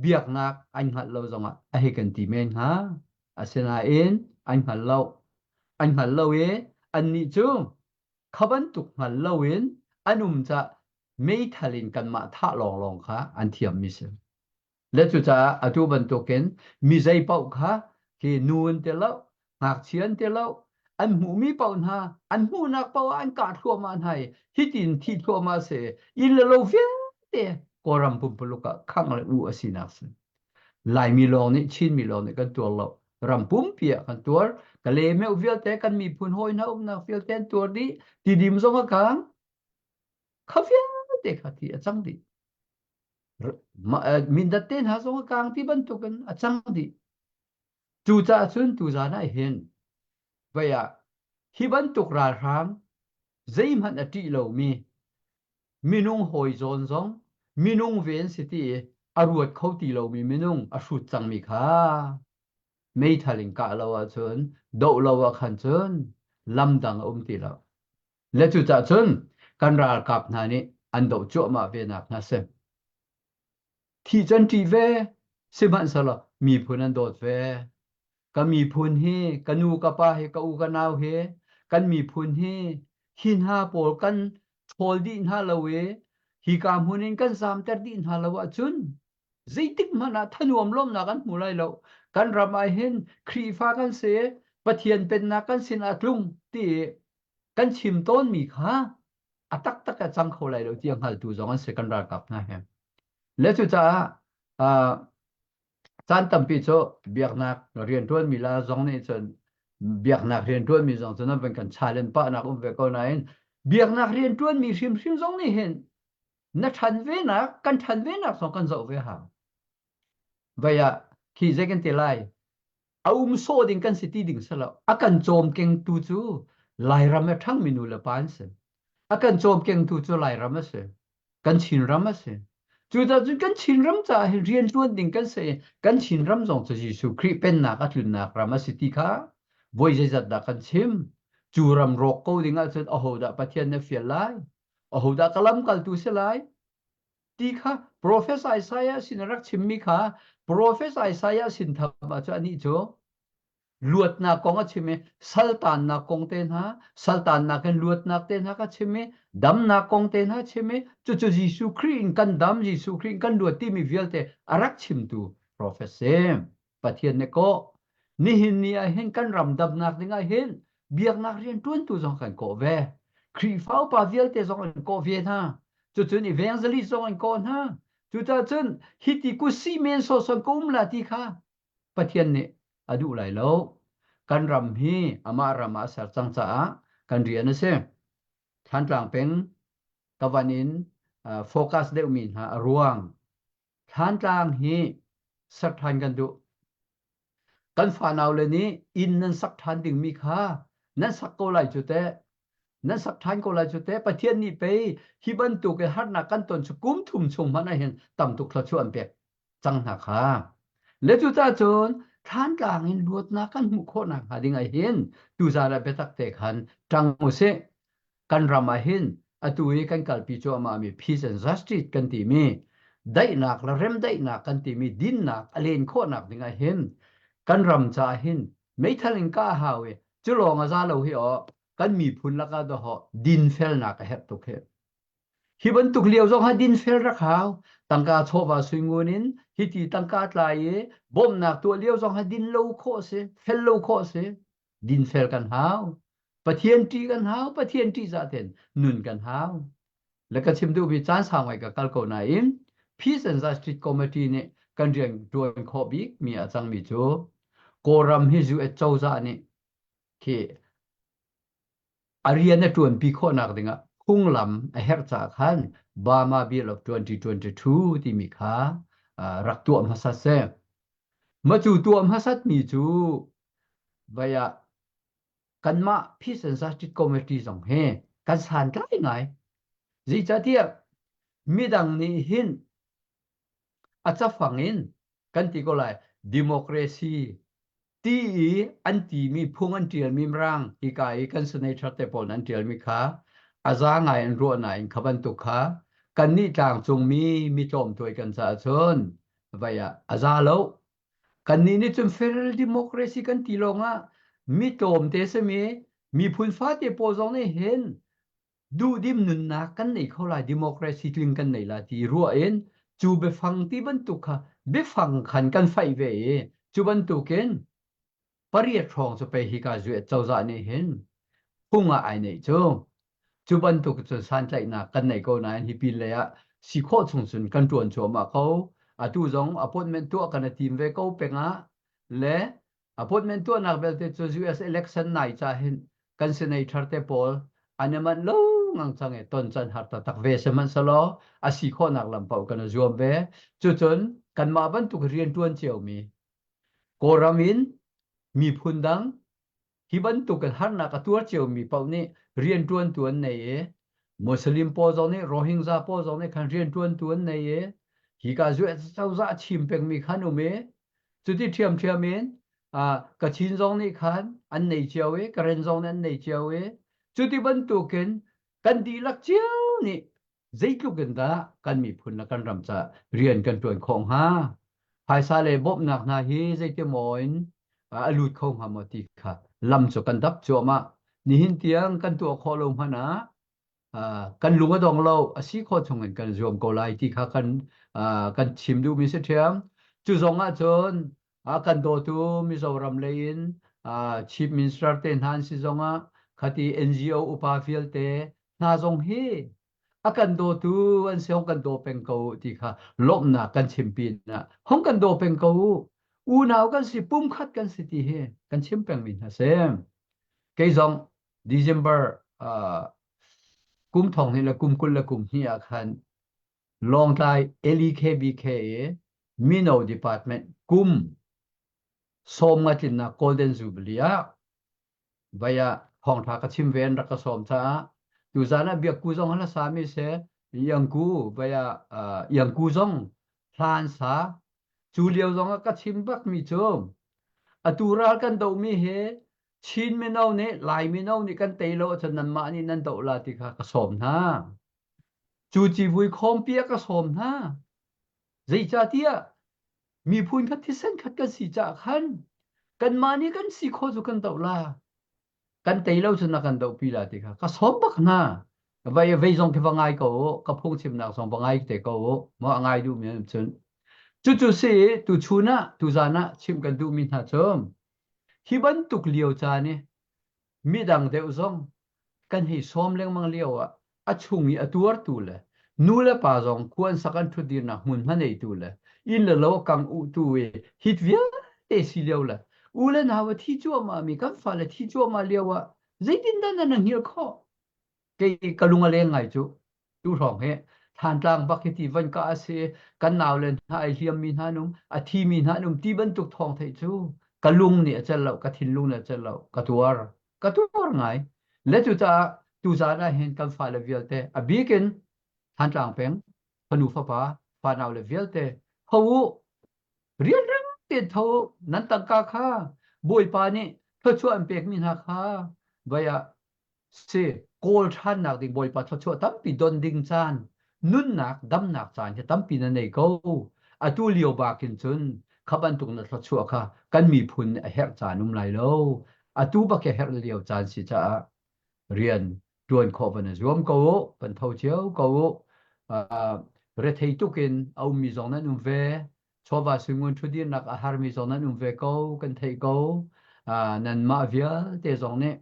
biaknak an hngalh lo zongah a hei kan ti men hnga. Asinain an hngal lo. An hngal lo i annih cu kha bantuk hngal loin an um cah meithal in kanmah thah lawnglawng kha an thiammi si. Le cucaah atu bantukin mi zei paoh kha khi nu an ti lo, ngakchia an ti lo, an hmuhmi paoh hna, an hmuhnak paoh ah an kah thluahmah hna i hitin thi thluahmah a si. Inn le lo vialte Kawlram pumpuluk ah khangh le uh a sinak si. Laimi lawng nih Chinmi lawng nih kan tuar lo. Ram pumpi ah kan tuar. Kale meuh vialte kan miphun hawi hna umnak vialte an tuar dih. Tidim zong a kang. Kha vialte kha thi a cang dih. Mindat te hna zong a kang ti bantukin a cang dih. Cucaah cun tuzan ah hin vei ah hi bantuk ralhrang zeihmanh a ṭih lomi minung hawi zawn zong minung ve an si ti i a ruat kho ti lomi minung a hrut cangmi kha meithal in kah lo ahcun doh lo ah khan cun lam dang a um ti lo. Le cucaah cun kan ralkap hna nih an doh cuahmah ve nak hna si. Thih cu an ṭih ve, sihmanhsehlaw miphun an dawt ve. Ka miphun hi, ka nu ka pa hi, ka u ka nau hi, kan miphun hi, hi hna pawl kan ṭhawl dih hna lo i hika hmun in kan zamter dih hna lo ahcun zeitik hmanh ah thanuam lawmhnak an hmu lai lo. Kan ram ah hin Khrihfa kan si, Pathian pennak kan sin ah tlung ti i kan chim tawnmi kha a taktak a cang kho lai lo ti a hngaltu zong an si kan ralkap hna he. Le cucaah uh, caan tampi cu biaknak rianṭuanmi la zong nih cun biaknak rianṭuanmi zong cu nan van kan challenge pahnak um ve ko nain biaknak rianṭuanmi hrimhrim zong nih hin na ṭhan venak kan ṭhan venak zong kan zoh ve hau. Vai ah khi zei kan ti lai a um sawh ding kan si ti ding si lo a kan cawmkengtu cu Lairam a ṭhangmi nu le pa an si a kan cawmkengtu cu Lairam a si kan Chinram a si cucaah cun kan Chinram caah hin rian ṭuan ding kan si kan Chinram zong cu Jesuh Khrih pennak a tlunnak ram a si ti kha voi zeizat dah kan chim cu ram rawk ko ding ahcun ahodah Pathian na fial lai ahodah ka lamkaltu si lai ti kha Profet Isaiah sin a rak chimmi kha Profet Isaiah sin tham ah cu anih cu luatnak kong a chim i saltannak kong te hna saltannak in luatnak te hna kha chim i damnak kong te hna chim i cucu Jesuh Khrih in kan dam Jesuh Khrih in kan luat timi vialte a rak chimtu profet si. Pathian nih kawh nihin ni ah hin kan ram damnak ding ah hin biaknak rian ṭuantu zong kan kawh ve Khrihfa upa vialte zong an kawh ve hna cucun evangelist zong an kawh hna cucaah cun hiti kusi men sawsawh ka um la ti kha Pathian nih a duh lai lo kan ram hi amah ram ah a ser cang caah kan rian a si Thlantlang peng ka van in focus deuhmi hna a ruang Thlantlang hi sak ṭhan kan duh. Kan fanau le nih inn nan sak ṭhan dingmi kha nan sak ko lai cu teh. Nan sak ṭhan ko lai cu teh. Pathian nih pei hi bantuk in harnak kan ton cu kum thum chung hmanh ah hin tam tuk thluachuah an pek cang hna kha. Le cucaah cun Thlantlang in luatnak kan hmuh khawh nakhnga ding ah hin tuzaan ah biatak te khan ṭang usih. Kan ram ah hin atu i kan kalpi cuahmahmi peace and justice kan timi daihnak le remdaihnak kan timi dinnak a len khawhnak ding ah hin kan ram caah hin meithal in kah a hau i cu lawng a za lo hi aw kan miphun lakah dawhawh dinfelnak a herh tuk hi. Hi bantuk lio zong ha dinfel rak hau. Tangka chawva suingun in hiti tangka tlai i bawmhnak tuah lio zong ha din lo khawh si, fel lo khawh si. Dinfel kan hau. Pathian ṭih kan hau, Pathian ṭihzah ten nun kan hau. Le ka chim duhmi caan sau ngai ka kal ko nain Peace and Justice Committee nih kan rian ṭuan khawh bik mi a cangmi cu Kawlram hi US cozah nih khi a rian a ṭuanpi khawhnak dingah phunglam a herh caah khan Burma Bill of 2022 timi kha rak tuah hmasat seh. Mah cu tuah hmasatmi cu vai ah kanmah Peace and Justice Committee zong hi kan santlai ngai. Zeicahtiah midang nih hin a cafang in kan ti ko lai democracy ti i an timi phung an ṭialmi mirang hika i kan senator te pawl an ṭialmi kha a za ngai an ruah nain kha bantuk kha kannih tlangcungmi mi tlawmtuai kan caah cun vai ah a za lo Kannih nih cun federal democracy kan ti lawngah mi tlawmte simi miphun fate pawl zong nih hin duhdim nunnak kan nei kho lai democracy tling kan nei la ti ruah in. Cu biafang ti bantuk kha biafang khan kan faih ve i cu bantukin pariat hrawng cu pei hika zuet cozah nih hin phung ah ai neih cu. Cu bantuk cun santlaihnak kan nei ko nain hi pin lei ah si khawh chung cun kan ṭuan cuahmah ko. Atu zong appointment tuah kan i tim ve ko peng ah le appointment tuahnak belte cu US election nai ca hin kan senator te pawl an i manh lo ngang cang i ton can har taktak ve sihmanhsehlaw a si khawhnak lam paoh kan i zuam ve. Cucun kanmah bantuk rianṭuan ciomi Kawlram in miphun dang hi bantuk in harnak a tuar ciomi paoh nih rianṭuantu an nei i Muslim pawl zong nih Rohingya pawl zong nih khan rianṭuantu an nei i hika cozah a chim pengmi khan um i cuti ṭhiamṭhiam in Kachin zong nih khan an nei cio i Karen zong nih an nei cio i cuti bantukin kan dihlak cio nih zeitluk in dah kan miphun le kan ram caah rian kan ṭuan khawh hnga? Phaisa le bawmhnak hna hi zeitimaw in a lut kho hnga maw ti kha lam cu kan dap cuahmah. Nihin tiang kan tuah khawh lo hmanh ah kan lung a dong lo, a si khawh chung in kan zuam ko lai ti kha kan kan chim duhmi si ṭhiam. Cu zong ah cun a kan dawtu Mizoram lei in Chief Minister te hna an si zong ah khati NGO upa vialte hna zong hi a kan dawtu an si hong kan daw peng ko ti kha lawmhnak kan chim pin ah hong kan daw peng ko unau kan si pumkhat kan si ti hi kan chim pengmi hna si kei zong December uh, kum thong hnih le kum 20 le kum hnih ah khan Lawngtlai LEKBK i Mino Department kum sawm nga tlinnak Golden Jubilee ah vai ah thawngṭha ka chim ve an rak ka sawm caah tuzaan ah biakku zong hla sami se iangku vai ah iangku zong hla an sa cu lio zong ah ka chim bak mi cu atu ral kan dohmi hi Chin mino nih Lai mino nih kan tei lo ahcun nanmah nih nan doh la ti kha ka sawm hna cu civui khawmpi ah ka sawm hna zeicahtiah miphun khat thisen khat kan si caah khan kanmah nih kan si khawh cu kan doh la kan tei lo cun na kan dohpi la ti kha ka sawm bak hna vai vei zong khi va ngai ko u ka phungchimnak zong va ngai te ko u maw a ngai duhmi an cun cucu si tu chun ah tu zan ah chim kan duhmi hna cu hi bantuk lio caan i midang deuh zong kan hei sawm lengmang lio ah a chung i a tuartu le nu le pa zong kuan sak an ṭhutdirnak hmunhma neitu le inn le lo kang uhtu i hit vialte si lio le u le nau a thi cuahmah mi kan fale thi cuahmah lio ah zeitindah nan hngilh khawh kei ka lung a leng ngai cu tu hrawng hi Thantlang bak hi ti van ka a si kan nau le hna ai hliam mi hna num a thi mi hna num ti bantuk thawng theih cu ka lung nih a cel lo ka thinlung nih a cel lo ka tuar ka tuar ngai le cucaah tuzaan ah hin kan fale vialte a bik in Thantlang peng fanu fapa fanau le vialte ho u rianrang tein tho u nan tangka kha Bawipa nih thluachuah an pekmi hna kha vai ah si kawl ṭhannak ding Bawipa thluachuah tampi don ding caan nunnak damnak caan hi tampi na nei ko atu lio bakin cun kha bantuk na thluachuah kha kan miphun nih a herh caan um lai lo atu bak hi herh lio caan si caah rian ṭuan khawh van i zuam ko u van tho cio ko u rethei tuk in a ummi zong nan um ve chawva suingun ṭhudirnak a harmi zong nan um ve ko kan theih ko nanmah vialte zong nih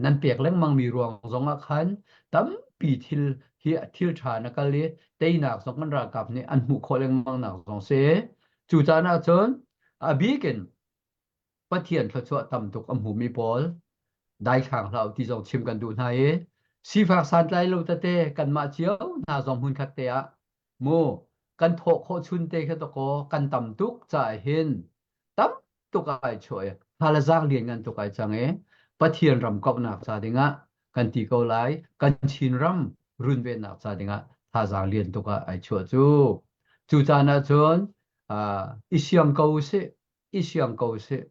nan pek lengmangmi ruang zong ah khan tampi thil hi thil ṭha na kal i teinak zong kan ralkap nih an hmuh khawh lengmang nak zong si cu caan ah cun a bik in Pathian thluachuah tam tuk a hmumi pawl daithlang hlah ti zong chim kan duh hna i sifak santlai lo tete kanmah cio hna zong hmunkhat te ah mu kan thawh khawh chun te kha takaw kan tam tuk caah hin tam tuk ai chuah i halazaang lian ngan tuk ai cang i Pathian ram kauhnak ca dingah kan ti ko lai kan Chin ram runvennak ca dingah thazaang lian tuk ah ai chuah cu cu caan ah cun i siang ko usih i siang ko usih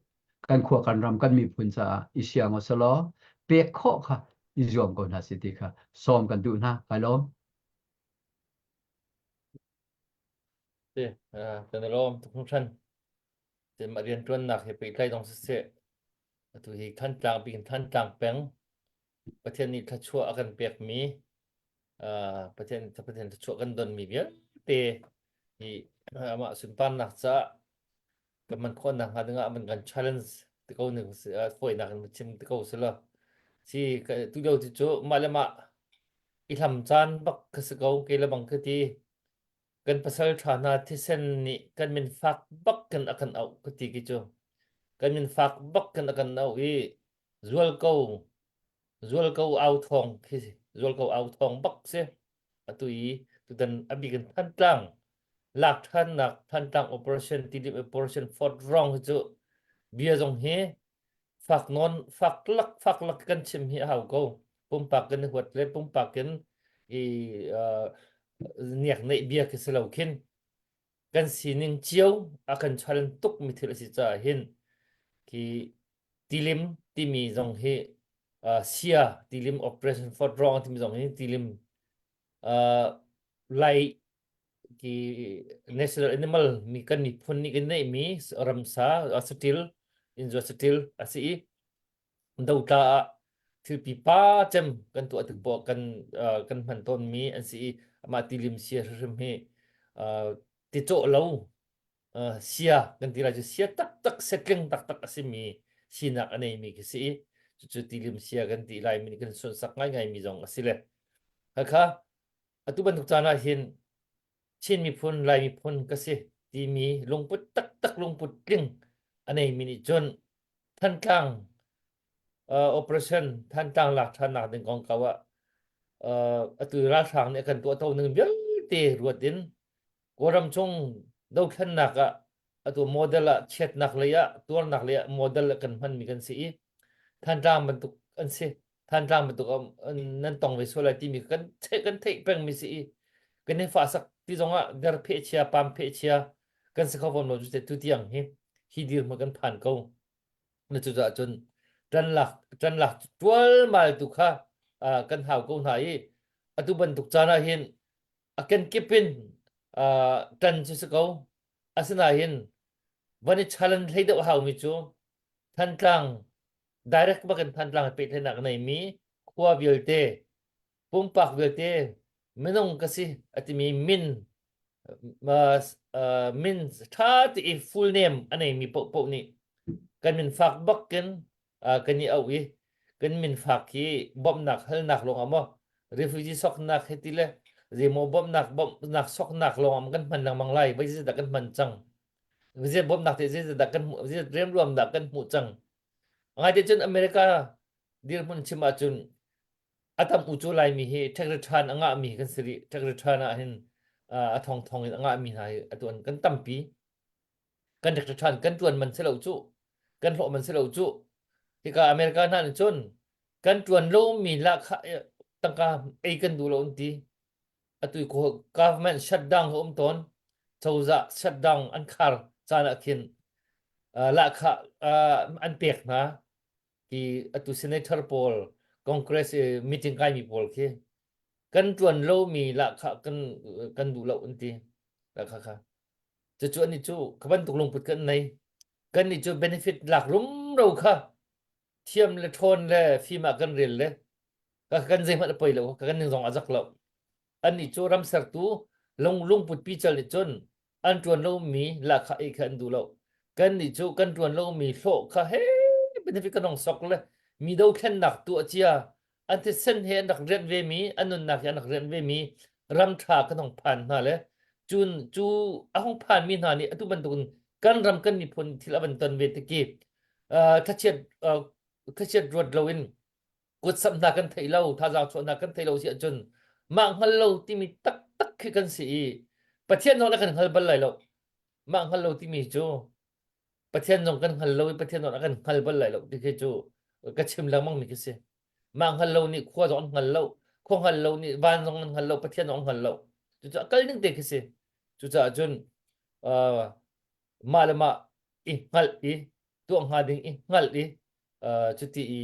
kan khua kan ram kan miphun caah i siang usih pek khawh kha i zuam ko hna si ti kha sawm kan duh hna kai lawm Si, kan i lawm tuk hringhran. Mah rianṭuannak he pehtlai zong siseh, atu hi Thantlang bik in Thantlang peng Pathian nih thluachuah a kan pekmi, Pathian Pathian thluachuah kan donmi vialte. Hi amah sunparnak caah kan man khawhnak hnga dingah man kan challenge te ko ning fawinak in chim te ko sila. Si tu lio ti cu mah le mah i hlam caan bak ka si ko ke le bang ka ti. Kan pasal ṭha hna thisen nih kan min fak bak kan a kan auh ka ti ki cu. Kan min fak bak kan a kan auh i zual ko zual ko au thawng khi zual ko au thawng bak si. Atu i tutan a bik in Thantlang lak ṭhannak Thantlang operation Tidim operation Fort Rong hi cu bia zong hi fak nawn fak lak fak lak kan chim hi a hau ko. Pumpak kan i huat le pumpak in i uh, niak neih bia khi si lo khin kan sining cio a kan challenge tuk mi thil a si caah hin khi tilim timi zong hi uh, sia tilim operation Fort Rong timi zong hi tilim uh, lai ki national animal mi kan miphun nih kan neihmi ramsa satil inzua satil a si i dotla ah thil pipa cem kan tuah tik poah kan uh, kan hman tawnmi an si i amah tilim sia hrimhrim hi uh, ti cawh lo uh, sia kan ti lai cu sia taktak setling taktak a simi sinak a neimi khi si i cucu tilim sia kan ti lai mi kan sunsak ngaingai mi zong a si le hakha atu bantuk caan ah hin Chin miphun Lai miphun ka si timi lungput taktak lungput tling a neimi nih cun Thantlang uh, operation Thantlang lak ṭhannak ding kongkau ah uh, atu ralhrang nih a kan tuahto ning vialte ruat in Kawlram chung dothlennak ah atu model ah chiatnak lei ah tuarnak lei ah model ah kan hmanmi kan si i Thantlang bantuk an si. Thantlang bantuk nan tong ve sual lai timi kan theih kan theih pengmi si i kan i fahsak ti zongah der pheh chia pam pheh chia kan si kho fawn lo cu tu tiang hi hi dirhmun kan phan ko. Na cucaah cun ṭan lak ṭan lak ṭualmal tu kha kan hau ko hna i atu bantuk caan ah hin a kenkip in ṭan cu si ko. Asinain van i challenge hlei deuh haumi cu Thantlang direct bakin Thantlang pehtlaihnak a neimi khua vialte pumpak vialte minung ka si a timi min min ṭha te i full name a neimi paohpaoh nih kan min fak bakin kan i auh i kan min fak hi bawmhnak halnak lawngah maw refugee soknak he ti le zeimaw bawmhnak bawmhnak soknak lawngah kan hman lengmang lai voi zeidah kan hman cang zei bawmhnak te zeidah kan hmuh zei rianruam dah kan hmuh cang ngaite cun America dirhmun chim ahcun a tam u cu Laimi hi tax return a ngahmi kan si rih tax return ah hin a thongthong in a ngahmi hna hi atu an kan tampi kan tax return kan tuan man si lo cu kan hlawh man si lo cu hika America hna nih cun kan tuan lomi lahkhah tangka ei kan duh lo an ti atu government shutdown a um tawn cozah shutdown an khar caan ah khin lahkhah an pek hna hi atu senator pawl congress meeting kaimi pawl khi kan tuan lomi lahkhah kan kan duh lo an ti lahkhah kha cucu ani cu ka bantuk lungput kan nei kan nih cu benefit lak rumro kha thiam le ṭhawn le fim ah kan rel le ka kan zeihmanh a poi lo ka kan ning zong a zak lo annih cu ram sertu lung lungput pical nih cun an ṭuan lomi lahkhah ei kha an duh lo kannih cu kan ṭuan lomi hlawh kha he benefit kan hong sok le mi dothlennak tuah cia an thisen he an rak rianh ve mi an nunnak he an rak rianh ve mi ram ṭha kan hong phan hna le cun cu a hong phan mi hna nih atu bantukin kan ram kan miphun thil a van ton ve tiki thlachiat thlachiat ruat loin kutsamh hna kan theih lo thazaang chuah hna kan theih lo si ahcun mah hngal lo timi taktak khi kan si i Pathian zong kan hngal bal lai lo mah hngal lo timi cu Pathian zong kan hngal lo i Pathian zong a kan hngal bal lai lo ti khi cu ka chim lengmang mi khi si mah hngal lo nih khua zong an hngal lo khua hngal lo nih van zong an hngal lo Pathian zong an hngal lo cucu a kal ning te khi si cucaah cun uh, mah le mah i hngalh i tuah hnga ding i hngalh i uh, cuti i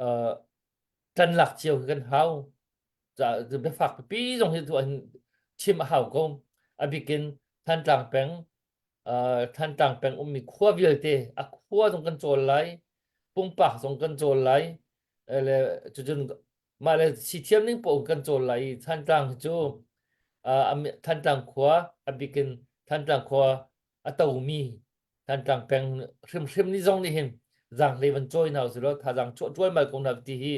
uh, ṭan lak cio khi kan hau biafak pipi zong hi tuah hin chim a hau ko a bikin Thantlang peng uh, Thantlang peng ummi khua vialte a khua zong kan cawl lai pumpak zong kan cawl lai le cucun mah le si thiam ning paoh kan cawl lai i Thantlang hi cu Thantlang khua a bikin Thantlang khua a tomi Thantlang peng hrimhrim ni zong nih hin zaanghlei van cawi hna usih law thazaang chuah ṭualmal ko hna ti hi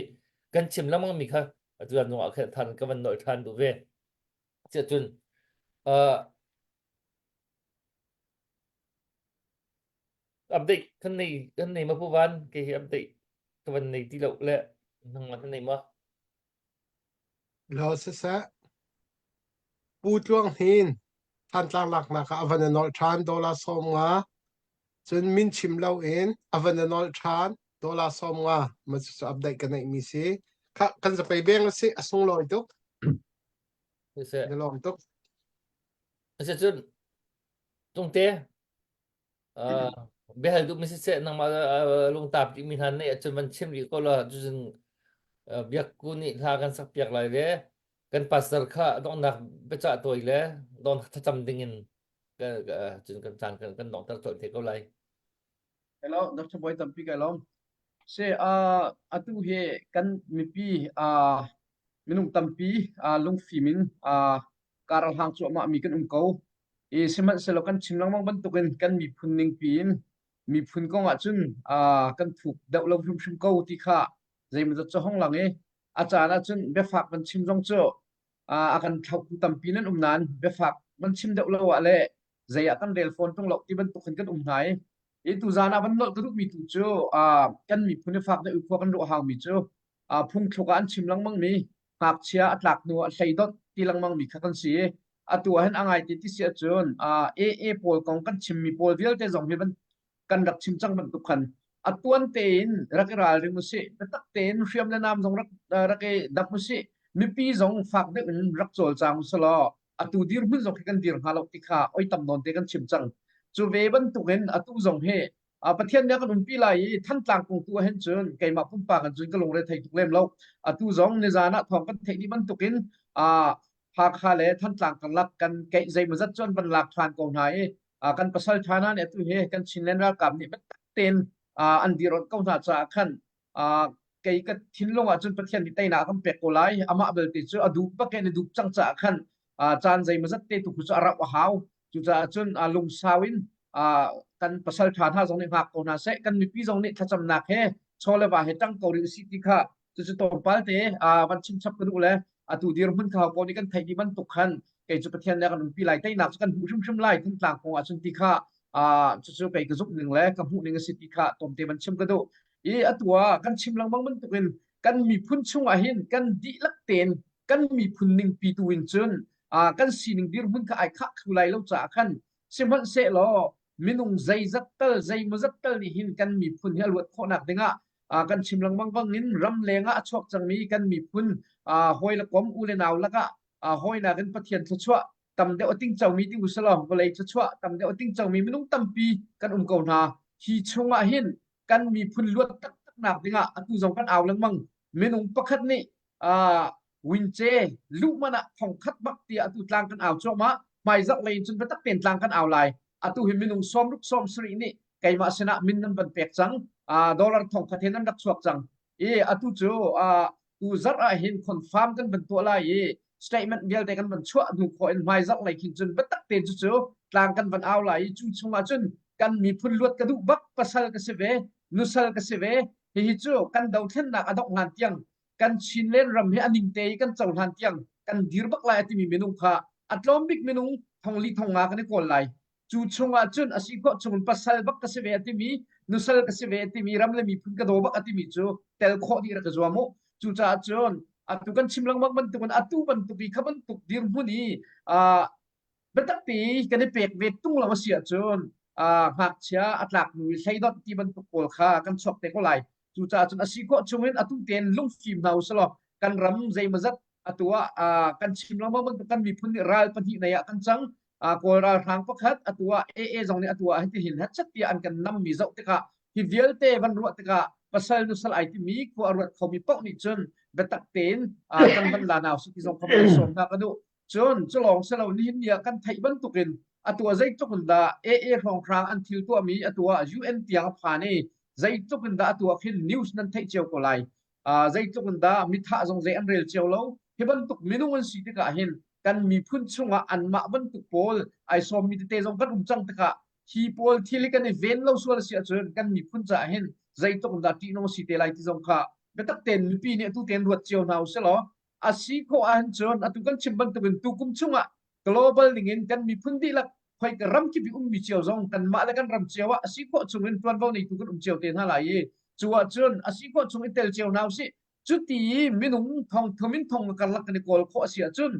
kan chim lengmang mi kha atu zan zong ah khan than ka van nolh ṭhan duh ve. Cun uh, update kan nei kan nei ma pu van ke hi update ka van nei ti lo le nangmah na nei ma? Lo siseh, Pu Tluang Hnin Thantlang laknak ah a van i nolh ṭhan dollar 50. Cun min chim loin a van i nolh ṭhan dollar 50. Mah cucu update ka neihmi si. Kha kan zapei beng a si, a sunglawi tuk. Siseh. Na lawm tuk. Cun Tungte Uh, biahal duhmi siseh nangmah uh, lungtap dihmi hna nih ahcun van chim rih ko law cucun uh, biakku nih hla kan sak piak lai le kan pastor kha donghnak biacah tawi le donghnak thlacam dingin cun kan caan kan, kan donghter colh te ko lai. Hello, Dr. Boy tampi kai lawm. Se uh, atu hi kan mipi uh, minung tampi uh, lungfim in uh, kar hlang cuahmah mi kan um ko. I sihmanhsehlaw kan chim lengmang bantukin kan miphun ningpi in miphun kong ahcun uh, kan thuk deuh lo hrimhrim ko ti kha zeimawzat cu hong lang i a caan ahcun biafak van chim zong cu uh, a kan thlauhtu tampi nan um nain biafak van chim deuh lo ah le zei ah kan rel fawn ṭung lo ti bantuk in kan um hna i i tuzaan ah van nolh ka duhmi tu cu uh, kan miphun i fak deuh khua kan ruah haumi cu uh, phungthluk ah an chim lengmang mi ngakchia a tlak hnu ah hleidot ti lengmang mi kha kan si i atu ah hin a ngai ti ti si ahcun AA pawl kong kan chimmi pawl vialte zong hi ban kan rak chim cang bantuk khan a tuan tein rak i ralring usih biatak tein hriam le nam zong rak rak i dap usih mipi zong fak deuh in rak cawlcang usih atu dirhmun zong khi kan dir hnga lo ti kha oi tam nawn te kan chim cang cu ve bantukin atu zong hi Pathian nih a kan umpi lai i Thantlang kong tu ah hin cun keimah pumpak in cun ka lungre thei tuk lem lo. Atu zong nizan ah thawng kan theih dih bantukin Hakha le Thantlang karlak kan keih zeimawzat cu an van lak ṭhan ko hna i kan pasal ṭha hna nih atu hi kan Chinland ralkap nih biatak tein an dir-onh ko hna caah khan kei ka thinlung ah cun Pathian nih teinak a kan pek ko lai. Amah belte cu a duh bak in a duh cang caah khan caan zeimawzat te tu cu a rauh a hau. Cucaah cun lungsau in kan pasal ṭha hna zong nih hngak ko hna seh. Kan mipi zong nih thlacamnak he chaw le va he ṭang ko rih usih ti kha cucu tlawmpal te van chim chap ka duh le atu dirhmun kha ko nih kan theih dih bantuk khan kei cu Pathian nih a kan umpi lai teinak cu kan hmuh hrimhrim lai Thantlang kong ah cun ti kha cucu kei ka zumh ning le ka hmuh ning a si ti kha tlawmte van chim ka duh. I atu ah kan chim lengmang bantukin kan miphun chungah hin kan dihlak tein kan miphun ningpi tu in cun kan sining dirhmun kha ai khah thlu lai lo caah khan sihmanhsehlaw minung zeizat tal zeimawzat tal nih hin kan miphun hi a luat khawhnak dingah kan chim lengmang bangin ramleng ah a chuak cangmi kan miphun hawi le kom u le nau lakah hawinak in Pathian thluachuah tam deuh a tingcomi ti usalaw vawlei thluachuah tam deuh a tingcomi minung tampi kan um ko hna hi chungah hin kan miphun luat taktak nak dingah atu zong kan au lengmang minung pakhat nih uh, wince luh man ah thong khat bak tiah atu tlang kan au cuahmah hmaizarh lei in cun biatak tein tlang kan au lai atu hi minung sawmruk sawm sarih nih keimah sinah min nan van pek cang uh, dollar thong khat hin nan rak chuak cang i atu cu uh, tu zarh ah hin confirm kan van tuah lai i statement vialte kan van chuah hnu khawh in hmaizarh lei khin cun biatak tein cu cu tlang kan van au lai i cu chungah cun kan miphun luat ka duh bak pasal ka si ve nusal ka si ve hihi cu kan dothlennak a dongh hlan tiang kan Chinland ram hi a ning te i kan cohlan tiang kan dir bak lai a timi minung kha a tlawm bik minung thongli thonga kan i kawl lai cu chungah cun a si khawh chungin pasal bak ka si ve a timi nusal ka si ve a timi ram le miphun ka daw bak a timi cu tel khawh dih rak ka zuam u cucaah cun atu kan chim lengmang bantukin atu bantuk i kha bantuk dirhmun i biatak te kan i pek ve tung lo a si ahcun ngakchia a tlak hnu i hleidot ti bantuk pawl kha kan chuak te ko lai cucaah cun a si khawh chungin atu tein lungfim hna usalaw kan ram zeimawzat atu ah kan chim lengmang bantuk kan miphun nih ral pahnih nei ah kan cang kawl ralhrang pakhat atu ah AA zong nih atu ah hitihin hetchat tiah an kan nammi zoh tikah hi vialte van ruah tikah pasal nusal ai timi khua a ruat khomi paoh nih cun biatak tein kan van la nau si ti zong kha sawm hna ka duh Cun culawng si lo nihin ni ah kan theih bantukin atu ah zeitluk in dah AA hrawnghrang an thil tuahmi atu ah UN tiang a phan i zeitluk in dah atu ah khin news nan theih cio ko lai. Uh, zeitluk in dah mithah zong zei an rel cio lo. Hi bantuk minung an si tikah hin kan miphun chungah anmah bantuk pawl ai sawmmi tete zong kan um cang tikah hi pawl thil hi kan i ven lo sual a si ahcun kan miphun caah hin zeitluk in dah ṭihnung a si te lai ti zong kha biatak tein mipi nih atu tein ruat cio hna usih law a si khawh ahhin cun atu kan chim bantukin tukum chungah global ningin kan miphun dihlak khoi ka ram kip i ummi cio zong kanmah le kan ram cio ah a si khawh chungin ṭuanvo neitu kan um cio te hna lai i cu ahcun a si khawh chung i tel cio hna usih. Cuti i minung thong thum in thong karlak kan i kawl khawh a si ahcun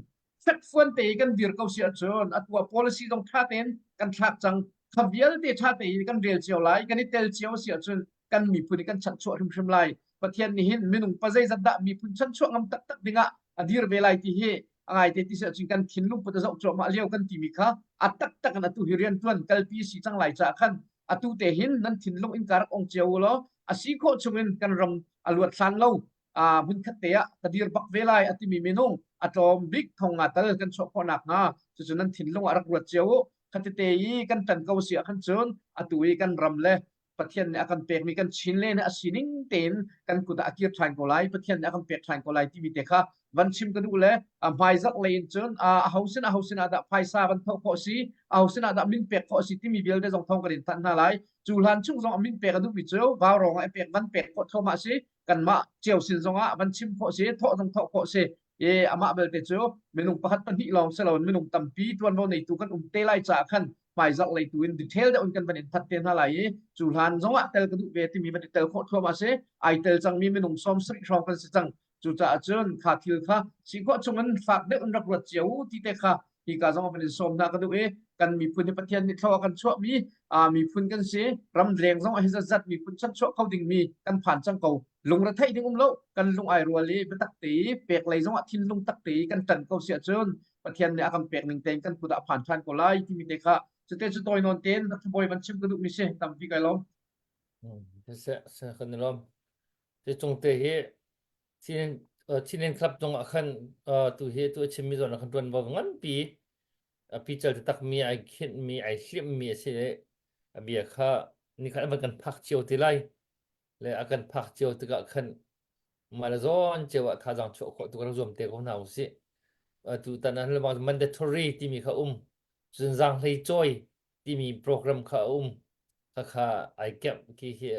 fekfuan te i kan dir ko si ahcun atu ah policy zong ṭha tein kan thlak cang. Kha vialte ṭha tein kan rel cio lai, kan i tel cio a si ahcun kan miphun i kan chanhchuah hrimhrim lai. Pathian nih hin minung pa zeizat dah miphun chanhchuah ngam taktak dingah a dir ve lai ti hi a ngaite ti si ahcun kan thinlung put a zoh cuahmah lio kan timi kha a taktak in atu hi rianṭuan kalpi si cang lai caah khan atu te hin nan thinlung innka rak ong cio u law a si khawh chungin kan ram a luat hlan lo hmunkhat te ah ka dir bak ve lai a timi minung a tlawm bik thong nga tal kan chuah khawh nakhnga cucu nan thinlung ah rak ruat cio u. Khatete i kan ṭan ko si ah khan cun atu i kan ram le Pathian nih a kan pekmi kan Chin le nih a sining tein kan kut ah a kir ṭhan ko lai, Pathian nih a kan pek ṭhan ko lai timi te kha van chim ka duh le hmaizarh lei in cun aho sin aho sin ah dah phaisa van thawh khawh si, aho sin ah dah min pek khawh si timi vialte zong thawng kan in thanh hna lai. Cu hlan chung zong a min pek a duhmi cu vaurawng ah i pek van pek khawh thluahmah si, kanmah cio sin zong ah van chim khawh si, thawh zong thawh khawh si. E amah belte cu minung pakhat pahnih lawng si loin minung tampi ṭuanvo neitu kan um te lai caah khan hmaizarh lei tu in detail deuh in kan van in that te hna lai i cu hlan zong ah tel ka duh ve timi van i tel khawh thluahmah si. Ai tel cangmi minung 70 hrawng kan si cang. Cucaah cun kha thil kha si khawh chung in fak deuh in rak ruat cio u ti te kha hika zong van in sawm hna ka duh i kan miphun hi Pathian nih thlua kan chuahmi miphun kan si. Ramleng zong hi zat miphun chanchuah kho dingmi kan phan cang ko. Lungretheih ding um lo, kan lung ai rual i biatak te i pek lei zong ah thinlung tak te i kan ṭan ko si ahcun Pathian nih a kan pek ning tein kan kut ah a phan ṭhan ko lai timi te kha cute cu tawi nawn tein bawi van chim ka duhmi si. Tampi kai lawm. Siseh, kan i lawm. Ti cung te hi Chin Club zong ah khan tu hi tu a chimmi zawn ah khan ṭuanvo nganpi a pical takmi ai khinhmi ai hliammi a si i a bia kha nikhat an van kan phak cio te lai le a kan phak cio tikah khan mah le zawn cio ah thazaang chuah khawh tu kan zuam te ko hna usih. Atu tan ah mandatory timi kha um cun zaanghlei cawi timi program kha a um. Khakha ai kemh khi hi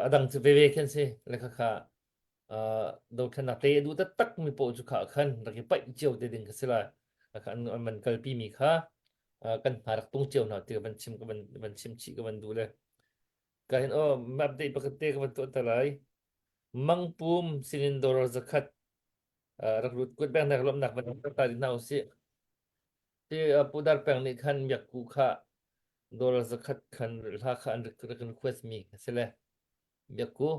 a dang cu veve khin si le khakha dothlennak te a duh taktak mi paoh cu kha khan rak i paih cio te ding kha si lai. Khakha an man kalpi mi kha kan hna rak tung cio hna ti ka van chim ka van van chim chih ka van duh le ka hin oh map dei pakhat te ka van tuah ta lai. Mangpum sinin dollar zakhat rak lut kut beng nak lomnak van ta ding hna usih. Ti Pu Dar Peng nih khan miakku kha dollar zakhat khan hla kha an rak rak request mi a si le miakku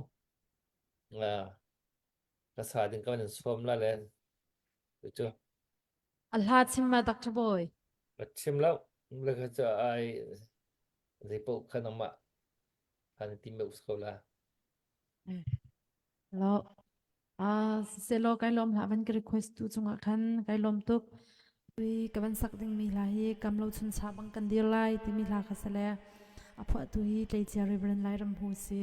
ka sa ding ka van in sawm la le cu. A hla chim ma Dr. Bawi? Ka chim lo le kha cu ai zei paoh kha nangmah khan tim deuh ko la. Lo Ah siselaw kai lawm hlah van ka request tu cungah khan kai lawm tuk. Tui ka van sak dingmi hla hi kam lo chun sa bang kan dir lai timi hla kha sale a phuahtu hi tleicia Reverend Lairam Hu si.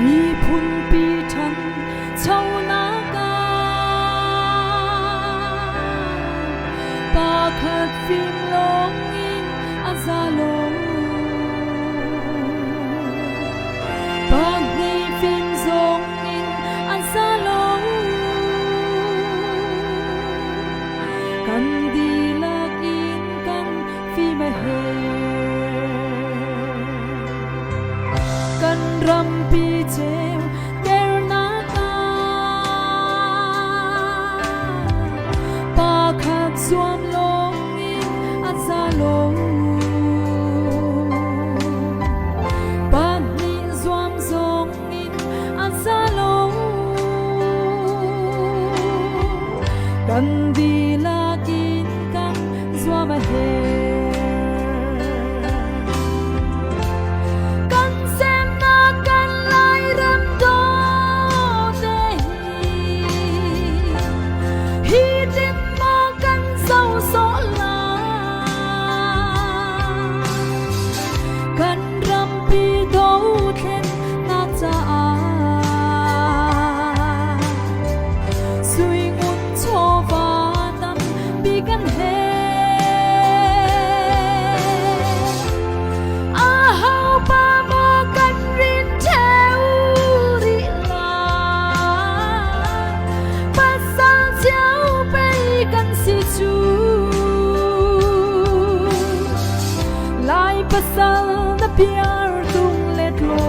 Miphunpi ṭhanchonak ah pakhat fim lawngin a za lo. Pahnih fim zongin a za lo. Kan dihlak in kan fim a herh. Kan rampi ceu ternak ah pakhat zuam lawng in a za lo. Pahnih zuam zong in a za lo. Kan dihlak in kan zuam a herh. Kan semnak kan Lairam dawte hi, hi tin maw kan zo sawh lai? piar tung le tlo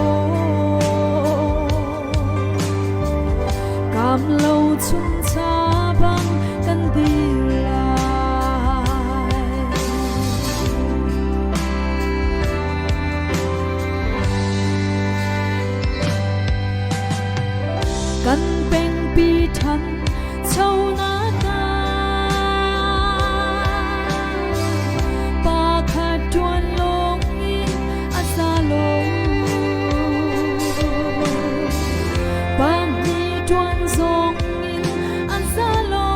Kam lo chung cha bang kan dir lai Kan pengpi than chonak Pakhat ṭuan lawng in a za lo. Pahnih ṭuan zong in a za lo.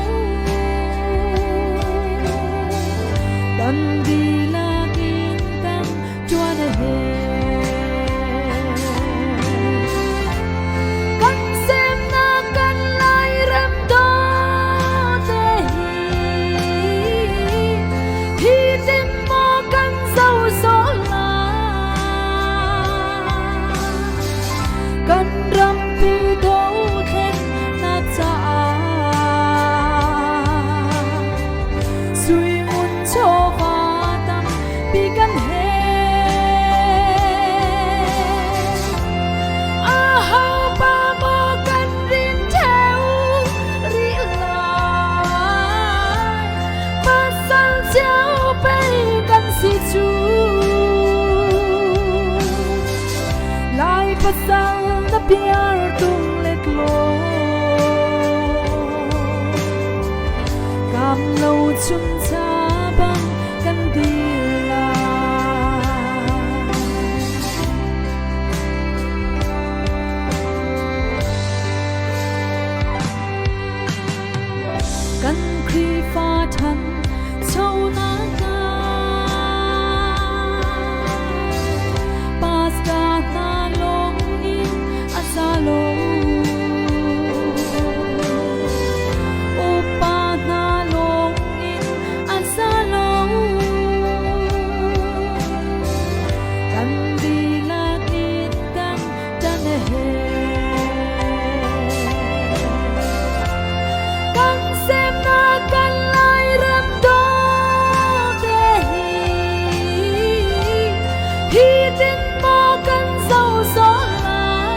Kan dihlak in kan ṭuan a herh. Kan semnak kan Lairem dawte hi hi tin maw kan zo sawh lai. Kan rampi dothlennak caah sui ngun chawva tampi kan herh. Aho pa maw kan rin ṭheo rih lai? Pasal cio pei kan si cu. Lai pasal na piar tung le tlaw. Kam lo chung cha bang kan dir lai. Kan Khrihfa ṭhan chonak ah Pastor hna lawng in a za lo. Upa hna lawng in a za lo. Kan dihlak in kan ṭan a herh. Kan semnak kan Lairam dawte hi hi tin maw kan zo sawh lai?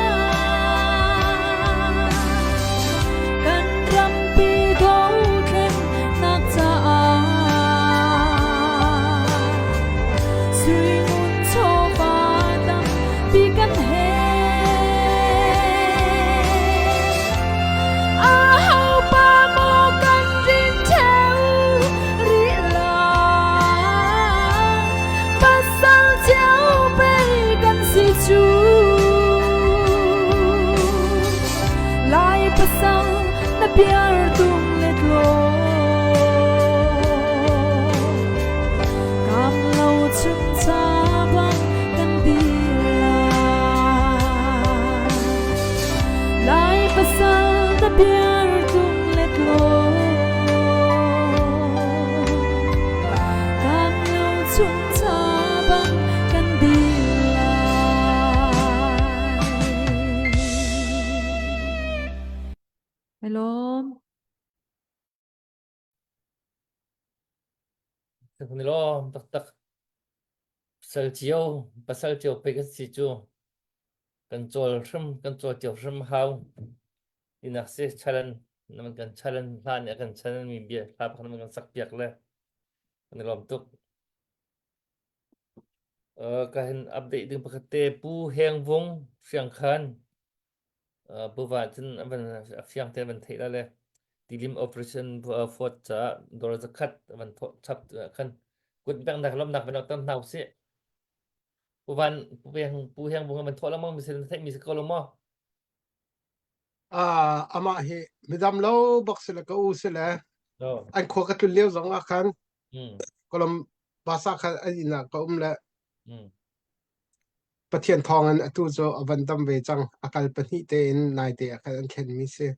Kan rampi dothlennak caah sui ngun chawva tampi kan herh. Aho pa maw kan rin ṭheo rih lai? Pasal cio pei kan si cu. Lai pasal na piar tung le tlaw. Kam lo chung cha bang kan dir lai. Lai pasal na piar tung le tlaw. Kam lo chung cha bang kan dir lai. Hello. Kan i lawm taktak. Pasal cio, pasal cio pei kan si cu. Kan cawl hrim, kan cawl cio hrim hau. Tinak si challenge, naman kan challenge hla nih a kan challenge mi bia hla pakhat naman kan sak piak le kan i lawm tuk. Uh, ka hin update ding pakhat te Pu Heng Vung Hriang Khan Buva cun a van a fiang te van theih la le tilim operation fort caah dollar zakhat van thawh chap khan kut bengnak lomnak van tam hna usih. Pu Van Pu Heng Pu Heng Vung van thawh lengmang mi sin theih mi si ko lo maw? Ah amah hi midam lo bak si le ka u si le an khua ka tlun lio zong ah khan kolom basa khan an inn ah ka um le Pathian thawngin atu cu a van dam ve cang. A kal pahnih tein naite ah khan an thlenmi si.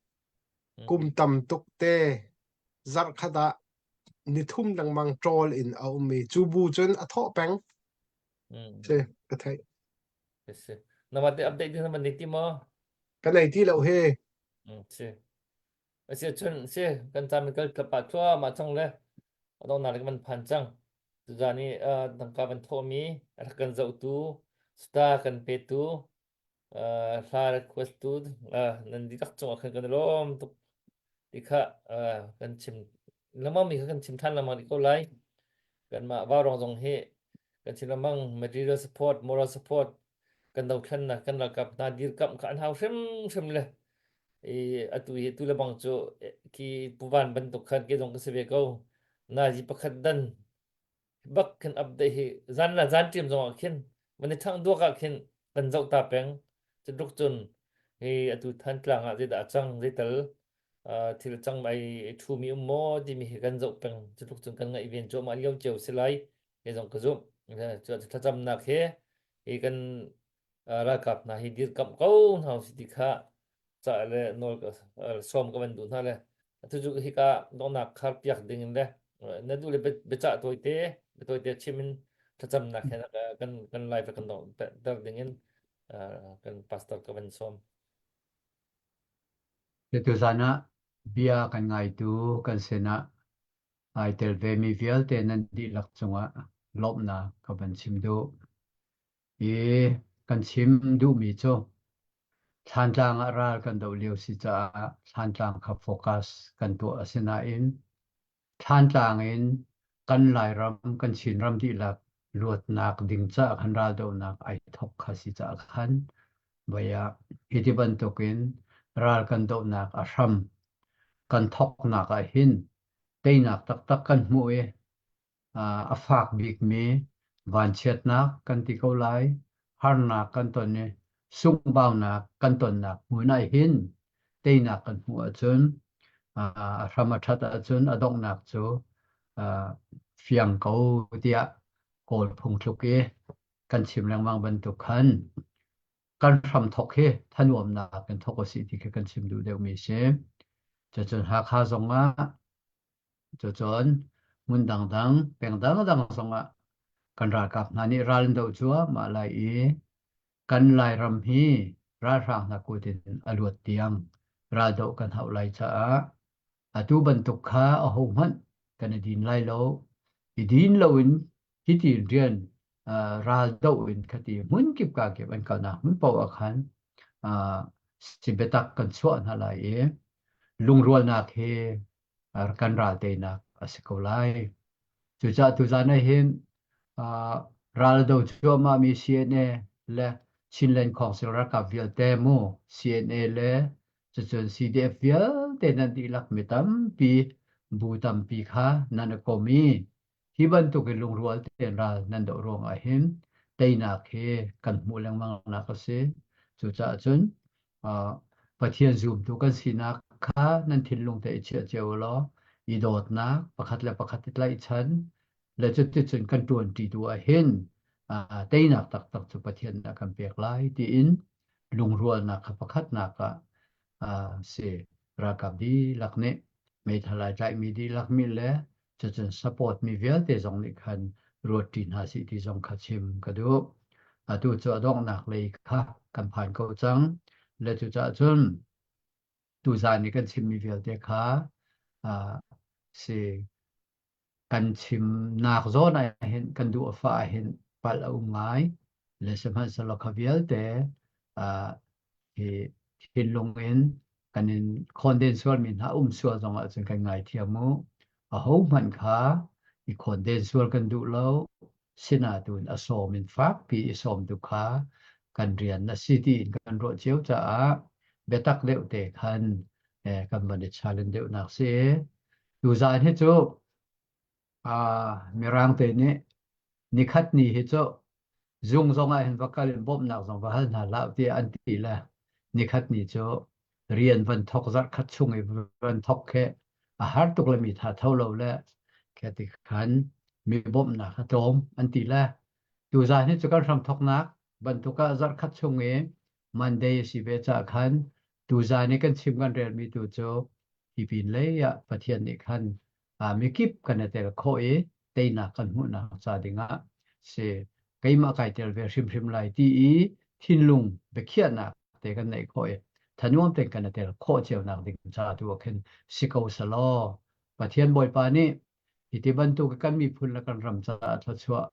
Kum tam tuk te zarhkhat ah nithum lengmang ṭawl in a um i cu bu cun a thawh peng. Si, ka theih. Si. Nama te update din man nei ti maw? Ka nei ti lo hi. Si. Asiahcun si kan caan kal tlapa thluahmah cang le a donghnak lei kan van phan cang. Tuzaan i tangka van thawhmi a rak kan zohtu. Star kan petu hla request tu nan dihlak cungah khan kan i lawm tuk ti kha kan chim lengmang mi kha kan chim than lengmang rih ko lai. Kanmah Vaurawng zong hi kan chim lengmang material support, moral support kan dothlennak kan ralkap hna dirkamh kha an hau hrimhrim le i atu hi tu le bang cu khi puvan bantuk khan ke zong ka si ve ko. Nazi pakhat dan bak khin update hi zan la zan ṭim zong ah khin van i ṭhangh duak ah khin kan zoh ta peng. Cu cun hi atu Thantlang ah zeidah a cang zeital thil cang ai ṭhumi um maw timi hi kan zoh peng. Cu cun kan ngaihven cuahmah lio cio si lai kei zong ka zumh. Cu thlacamnak he hi kan ralkap hna hi dirkamh ko hna usih ti kha ca le nawl sawm ka van duh hna le atu cu hika donghnak khar piak ding in le na duh le biacah tawite biatawite chim in thlacamnak he kan kan live kan donghter ding in kan pastor ka van sawm. Tuzan ah bia kan ngaitu kan sinah ai tel vemi vialte nan dihlak cungah lawmhnak ka van chim duh. I kan chim duhmi cu Thlantlang ah ral kan doh lio si caah Thlantlang kha focus kan tuah a si nain Thlantlang in kan Lairam, kan Chinram dihlak luatnak ding caah khan raldohnak ai thawk kha si caah khan voi ah hi ti bantukin ral kan dohnak a hram kan thawknak ah hin teinak taktak kan hmuh i a fak bikmi vanchiatnak kan ti ko lai, harnak kan ton i sunghbaunak kan tonnak hmun ah hin teinak kan hmuh ahcun a hram a ṭhat ahcun a donghnak cu fiang ko tiah Kawl phungthluk i kan chim lengmang bantuk khan kan hramthok hi thanuamnak in thok usih ti khi kan chim duh deuhmi a si. Cucun Hakha zong ah Cucun hmun dangdang, peng dangdang zongah kan ralkap hna nih ral an doh cuahmah lai i kan Lairam hi ralhrang hna kut in a luat tiang raldoh kan hauh lai caah atu bantuk kha ahohmanh kan i din lai lo. I din loin hiti rian raldoh in khati hmun kip ka kip an kalnak hmun paoh ah khan si biatak kan chuah hna lai i lungrualnak hi kan ral teinak a si ko lai. Cucaah tuzan ah hin ral do cuahmahmi CNA le Chinland Council ralkap vialte mu CNA le cucun CDF vialte nan dihlak mi tampi bu tampi kha nan i kom i hi bantuk in lungrual tein ral nan doh ruangah hin teinak hi kan hmuh lengmang nak a si. Cucaah cun Pathian zumtu kan sinak kha nan thinlung te i chiah cio u law i dawtnak pakhat le pakhat i tlaihchan le cuticun kan ṭuanṭi tu ah hin teinak taktak cu Pathian nih a kan pek lai tiin lungrualnak kha pakhatnak ah si ralkap dihlak nih meithal ai tlaihmi dihlak mi le cucun support mi vialte zong nih khan ruatṭi hna sih ti zong kha chim ka duh. Atu cu a donghnak lei kha kan phan ko cang. Le cucaah cun tuzaan i kan chimmi vialte kha uh, si kan chimnak zawn ah hin kan duh a fah ah hin palh a um ngai. Le sihmanhsehlaw kha vialte uh, hi thinlung in kan in khawnden sualmi hna um sual zong ahcun kan ngaithiam u. Ahohmanh kha i khawnden sual kan duh lo. Sinain a sawm in fakpi i sawm tu kha kan rian a si tiin kan ruah cio caah biatak deuh te khan eh, kan van i challenge deuhnak si. Tuzaan hi cu ah Mirang te nih nikhat ni hi cu zung zong ah hin va kal in bawmhnak zong va hal hna hlah tiah an ti le nikhat ni cu rian van thok zarh khat chung i van thok khi a har tuk le mi tha tho lo le khi ti khan mi bawmhnak a tlawm an ti le tuzaan hi cu kan hram thoknak bantuk ah zarh khat chung i Monday a si ve caah khan tuzaan i kan chim kan relmi tu cu hi pin lei ah Pathian nih khan mikip kan i tel khawh i teinak kan hmuhnak ca dingah si keimah kai tel ve hrimhrim lai ti i thinlung biakhiahnak te kan neih khawh i thanuam tein kan i tel khawh cio nak ding ca tu ah khin si ko selaw Pathian Bawipa nih hi ti bantuk kan miphun le kan ram caah thluachuah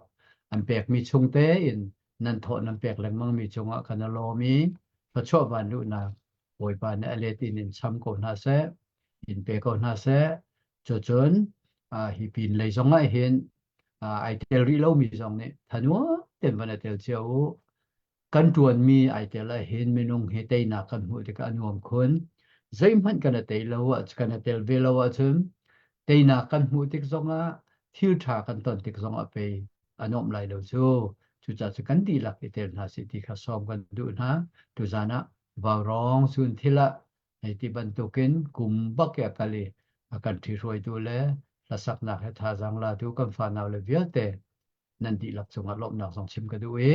an pekmi chung tein. Nan thawh nan pek lengmangmi cungah kan i lawm i thluachuah vanluhnak Bawipa nih a let in in cham ko hna seh, in pe ko hna seh. Cucun hi pin lei zong ah hin ai tel rih lomi zong nih thanuam tein van i tel cio u. Kan ṭuanmi ai tel ahhin minung hi teinak kan hmuh tikah a nuam khun. Zeihmanh kan i tei lo ah kan i tel ve lo ahcun teinak kan hmuh tik zongah thil ṭha kan ton tik zongah pei a nuamh lai lo cu. Cucaah cu kan dihlak i tel hna sih ti kha sawm kan duh hna. Tuzan ah vaurawng sun thil ah hei ti bantukin kum bak i a kal i a kan ṭhihruaitu le hlasaknak he thazaang latu kan fanau le vialte nan dihlak cungah lawmhnak zong chim ka duh i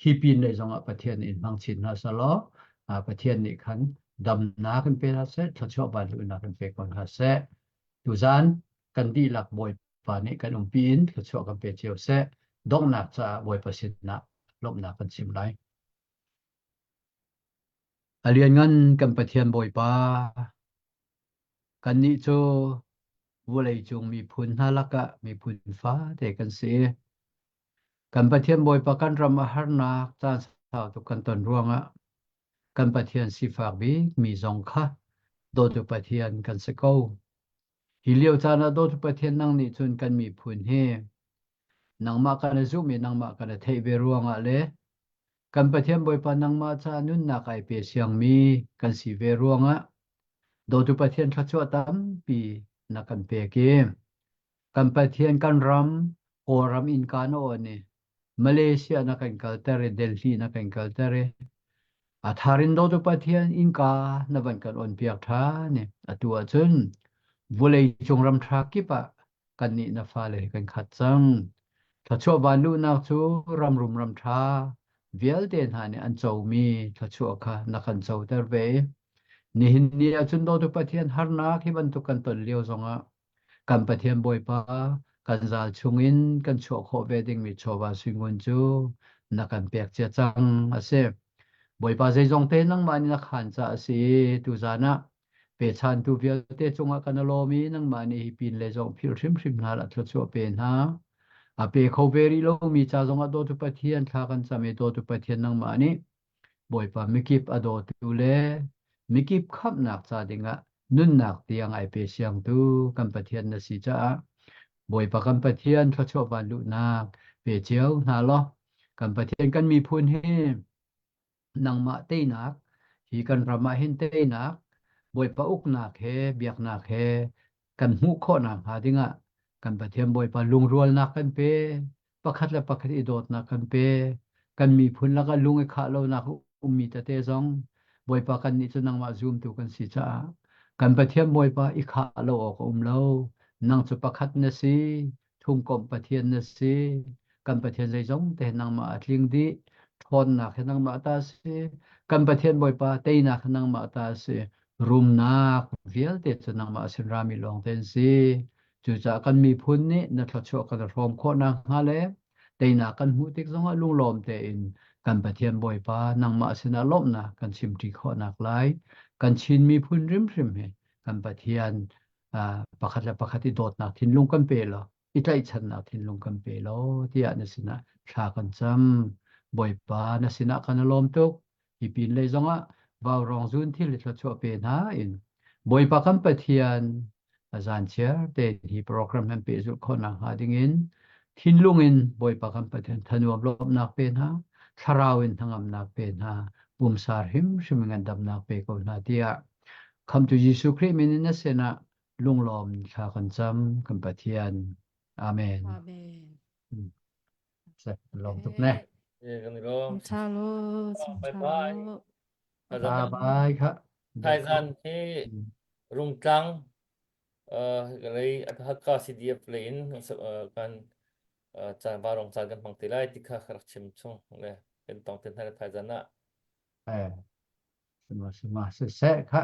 hi pin lei zongah Pathian in hmang chin hna selaw Pathian nih khan damnak in pe hna seh thluachuah vanluhnak in pe ko hna seh tuzan kan dihlak Bawipa nih kan umpi in thluachuah kan pe cio seh donghnak caah Bawipa sinah lawmhnak kan chim lai A lianngan kan Pathian Bawipa Kannih cu vawleicung miphun hna lakah miphun fate kan si. Kan Pathian Bawipa kan ram a harnak caan sau tuk kan ton ruangah kan Pathian sifak bikmi zong kha dawtu Pathian kan si ko. Hi lio caan ah dawtu Pathian nang nih cun kan miphun hi nangmah kan i zumh i nangmah kan i theih ve ruangah le kan Pathian Bawipa nangmah caah nunnak ai pe siangmi kan si ve ruangah Dawtu Pathian thluachuah tampi na kan pek i kan Pathian kan ram Kawlram innka na awn i Malaysia na kan kalter i Delhi na kan kalter i a thar in dawtu Pathian innka na van kan on piak ṭhan i atu ahcun vawlei cung ram ṭha kip ah kannih na fale he kan khat cang. Thluachuah vanluhnak cu ram rum ram ṭha vialte hna nih an comi thluachuah kha na kan coter ve i Nihin ni ahcun dawtu Pathian harnak hi bantuk kan ton lio zongah kan Pathian Bawipa kan zal chungin kan chuah khawh ve dingmi chawva suingun cu na kan pek cia cang a si. Bawipa zeizong te nangmah nih na khaan caah a si i tuzan ah pechantu vialte cungah kan i lawm i nangmah nih hi pin le zong philh hrimhrim hna hlah thluachuah pe hna. A pe kho ve rih lomi ca zongah dawtu Pathian thla kan cam i dawtu Pathian nangmah nih Bawipa mikip a dawtu le mikip khamhnak ca dingah nunnak tiang ai pe siangtu kan Pathian na si caah Bawipa kan Pathian thluachuah vanluhnak pe cio hna law kan Pathian kan miphun hi nangmah teinak hi kan ram ah hin teinak Bawipa uknak he biaknak he kan hmuh khawhnak hnga dingah kan Pathian Bawipa lungrualnak kan pe pakhat le pakhat i dawtnak kan pe kan miphun lakah lung i khah lonak ummi tete zong Bawipa kannih cu nangmah zumtu kan si caah kan Pathian Bawipa i khah lo awk a um lo nang cu pakhat na si thumkomh Pathian na si kan Pathian zeizong te nangmah a tling dih ṭhawnnak hi nangmah ta si kan Pathian Bawipa teinak hi nangmah ta si rumnak vialte cu nangmah sin rami lawng te an si Cucaah kan miphun nih na thluachuah kan i hrawm khawh nakhnga le teinak kan hmuh tik zongah lunglawm tein kan Pathian Bawipa nangmah sinah lawmhnak kan chimṭi khawhnak lai kan Chin miphun hrimhrim hi kan Pathian pakhat le pakhat i dawtnak thinlung kan pe law i tlaihchannak thinlung kan pe law tiah na sinah thla kan cam. Bawipa na sinah kan i lawm tuk. Hi pin lei zongah vaurawng zun thil i thluachuah pe hna in Bawipa kan Pathian a zan chiar tein hi program han pehzulh khawhnak hnga dingin thinlung in Bawipa kan Pathian thanuam lawmhnak pe hna thlarau in hnangamnak pe hna pumsa hrimhrim in ngandamnak pe ko hna tiah khamtu Jesuh Khrih min in na sinah lunglawm thla kan cam kan Pathian Amen. Amen. Lawm tuk ne. Kan i lawm. Tha lo, Bye bye. Bye bye kha. Thaizan hi Rungtlang lei Hakka CDF lei in kan caan varong caan kan hmang te lai ti kha ka rak chim chung le kan tong te hna thaizan ah. Eh, sima sima se se kha.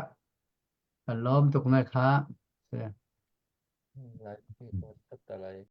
Kan lawm tuk ne kha. Se. Lai, lai.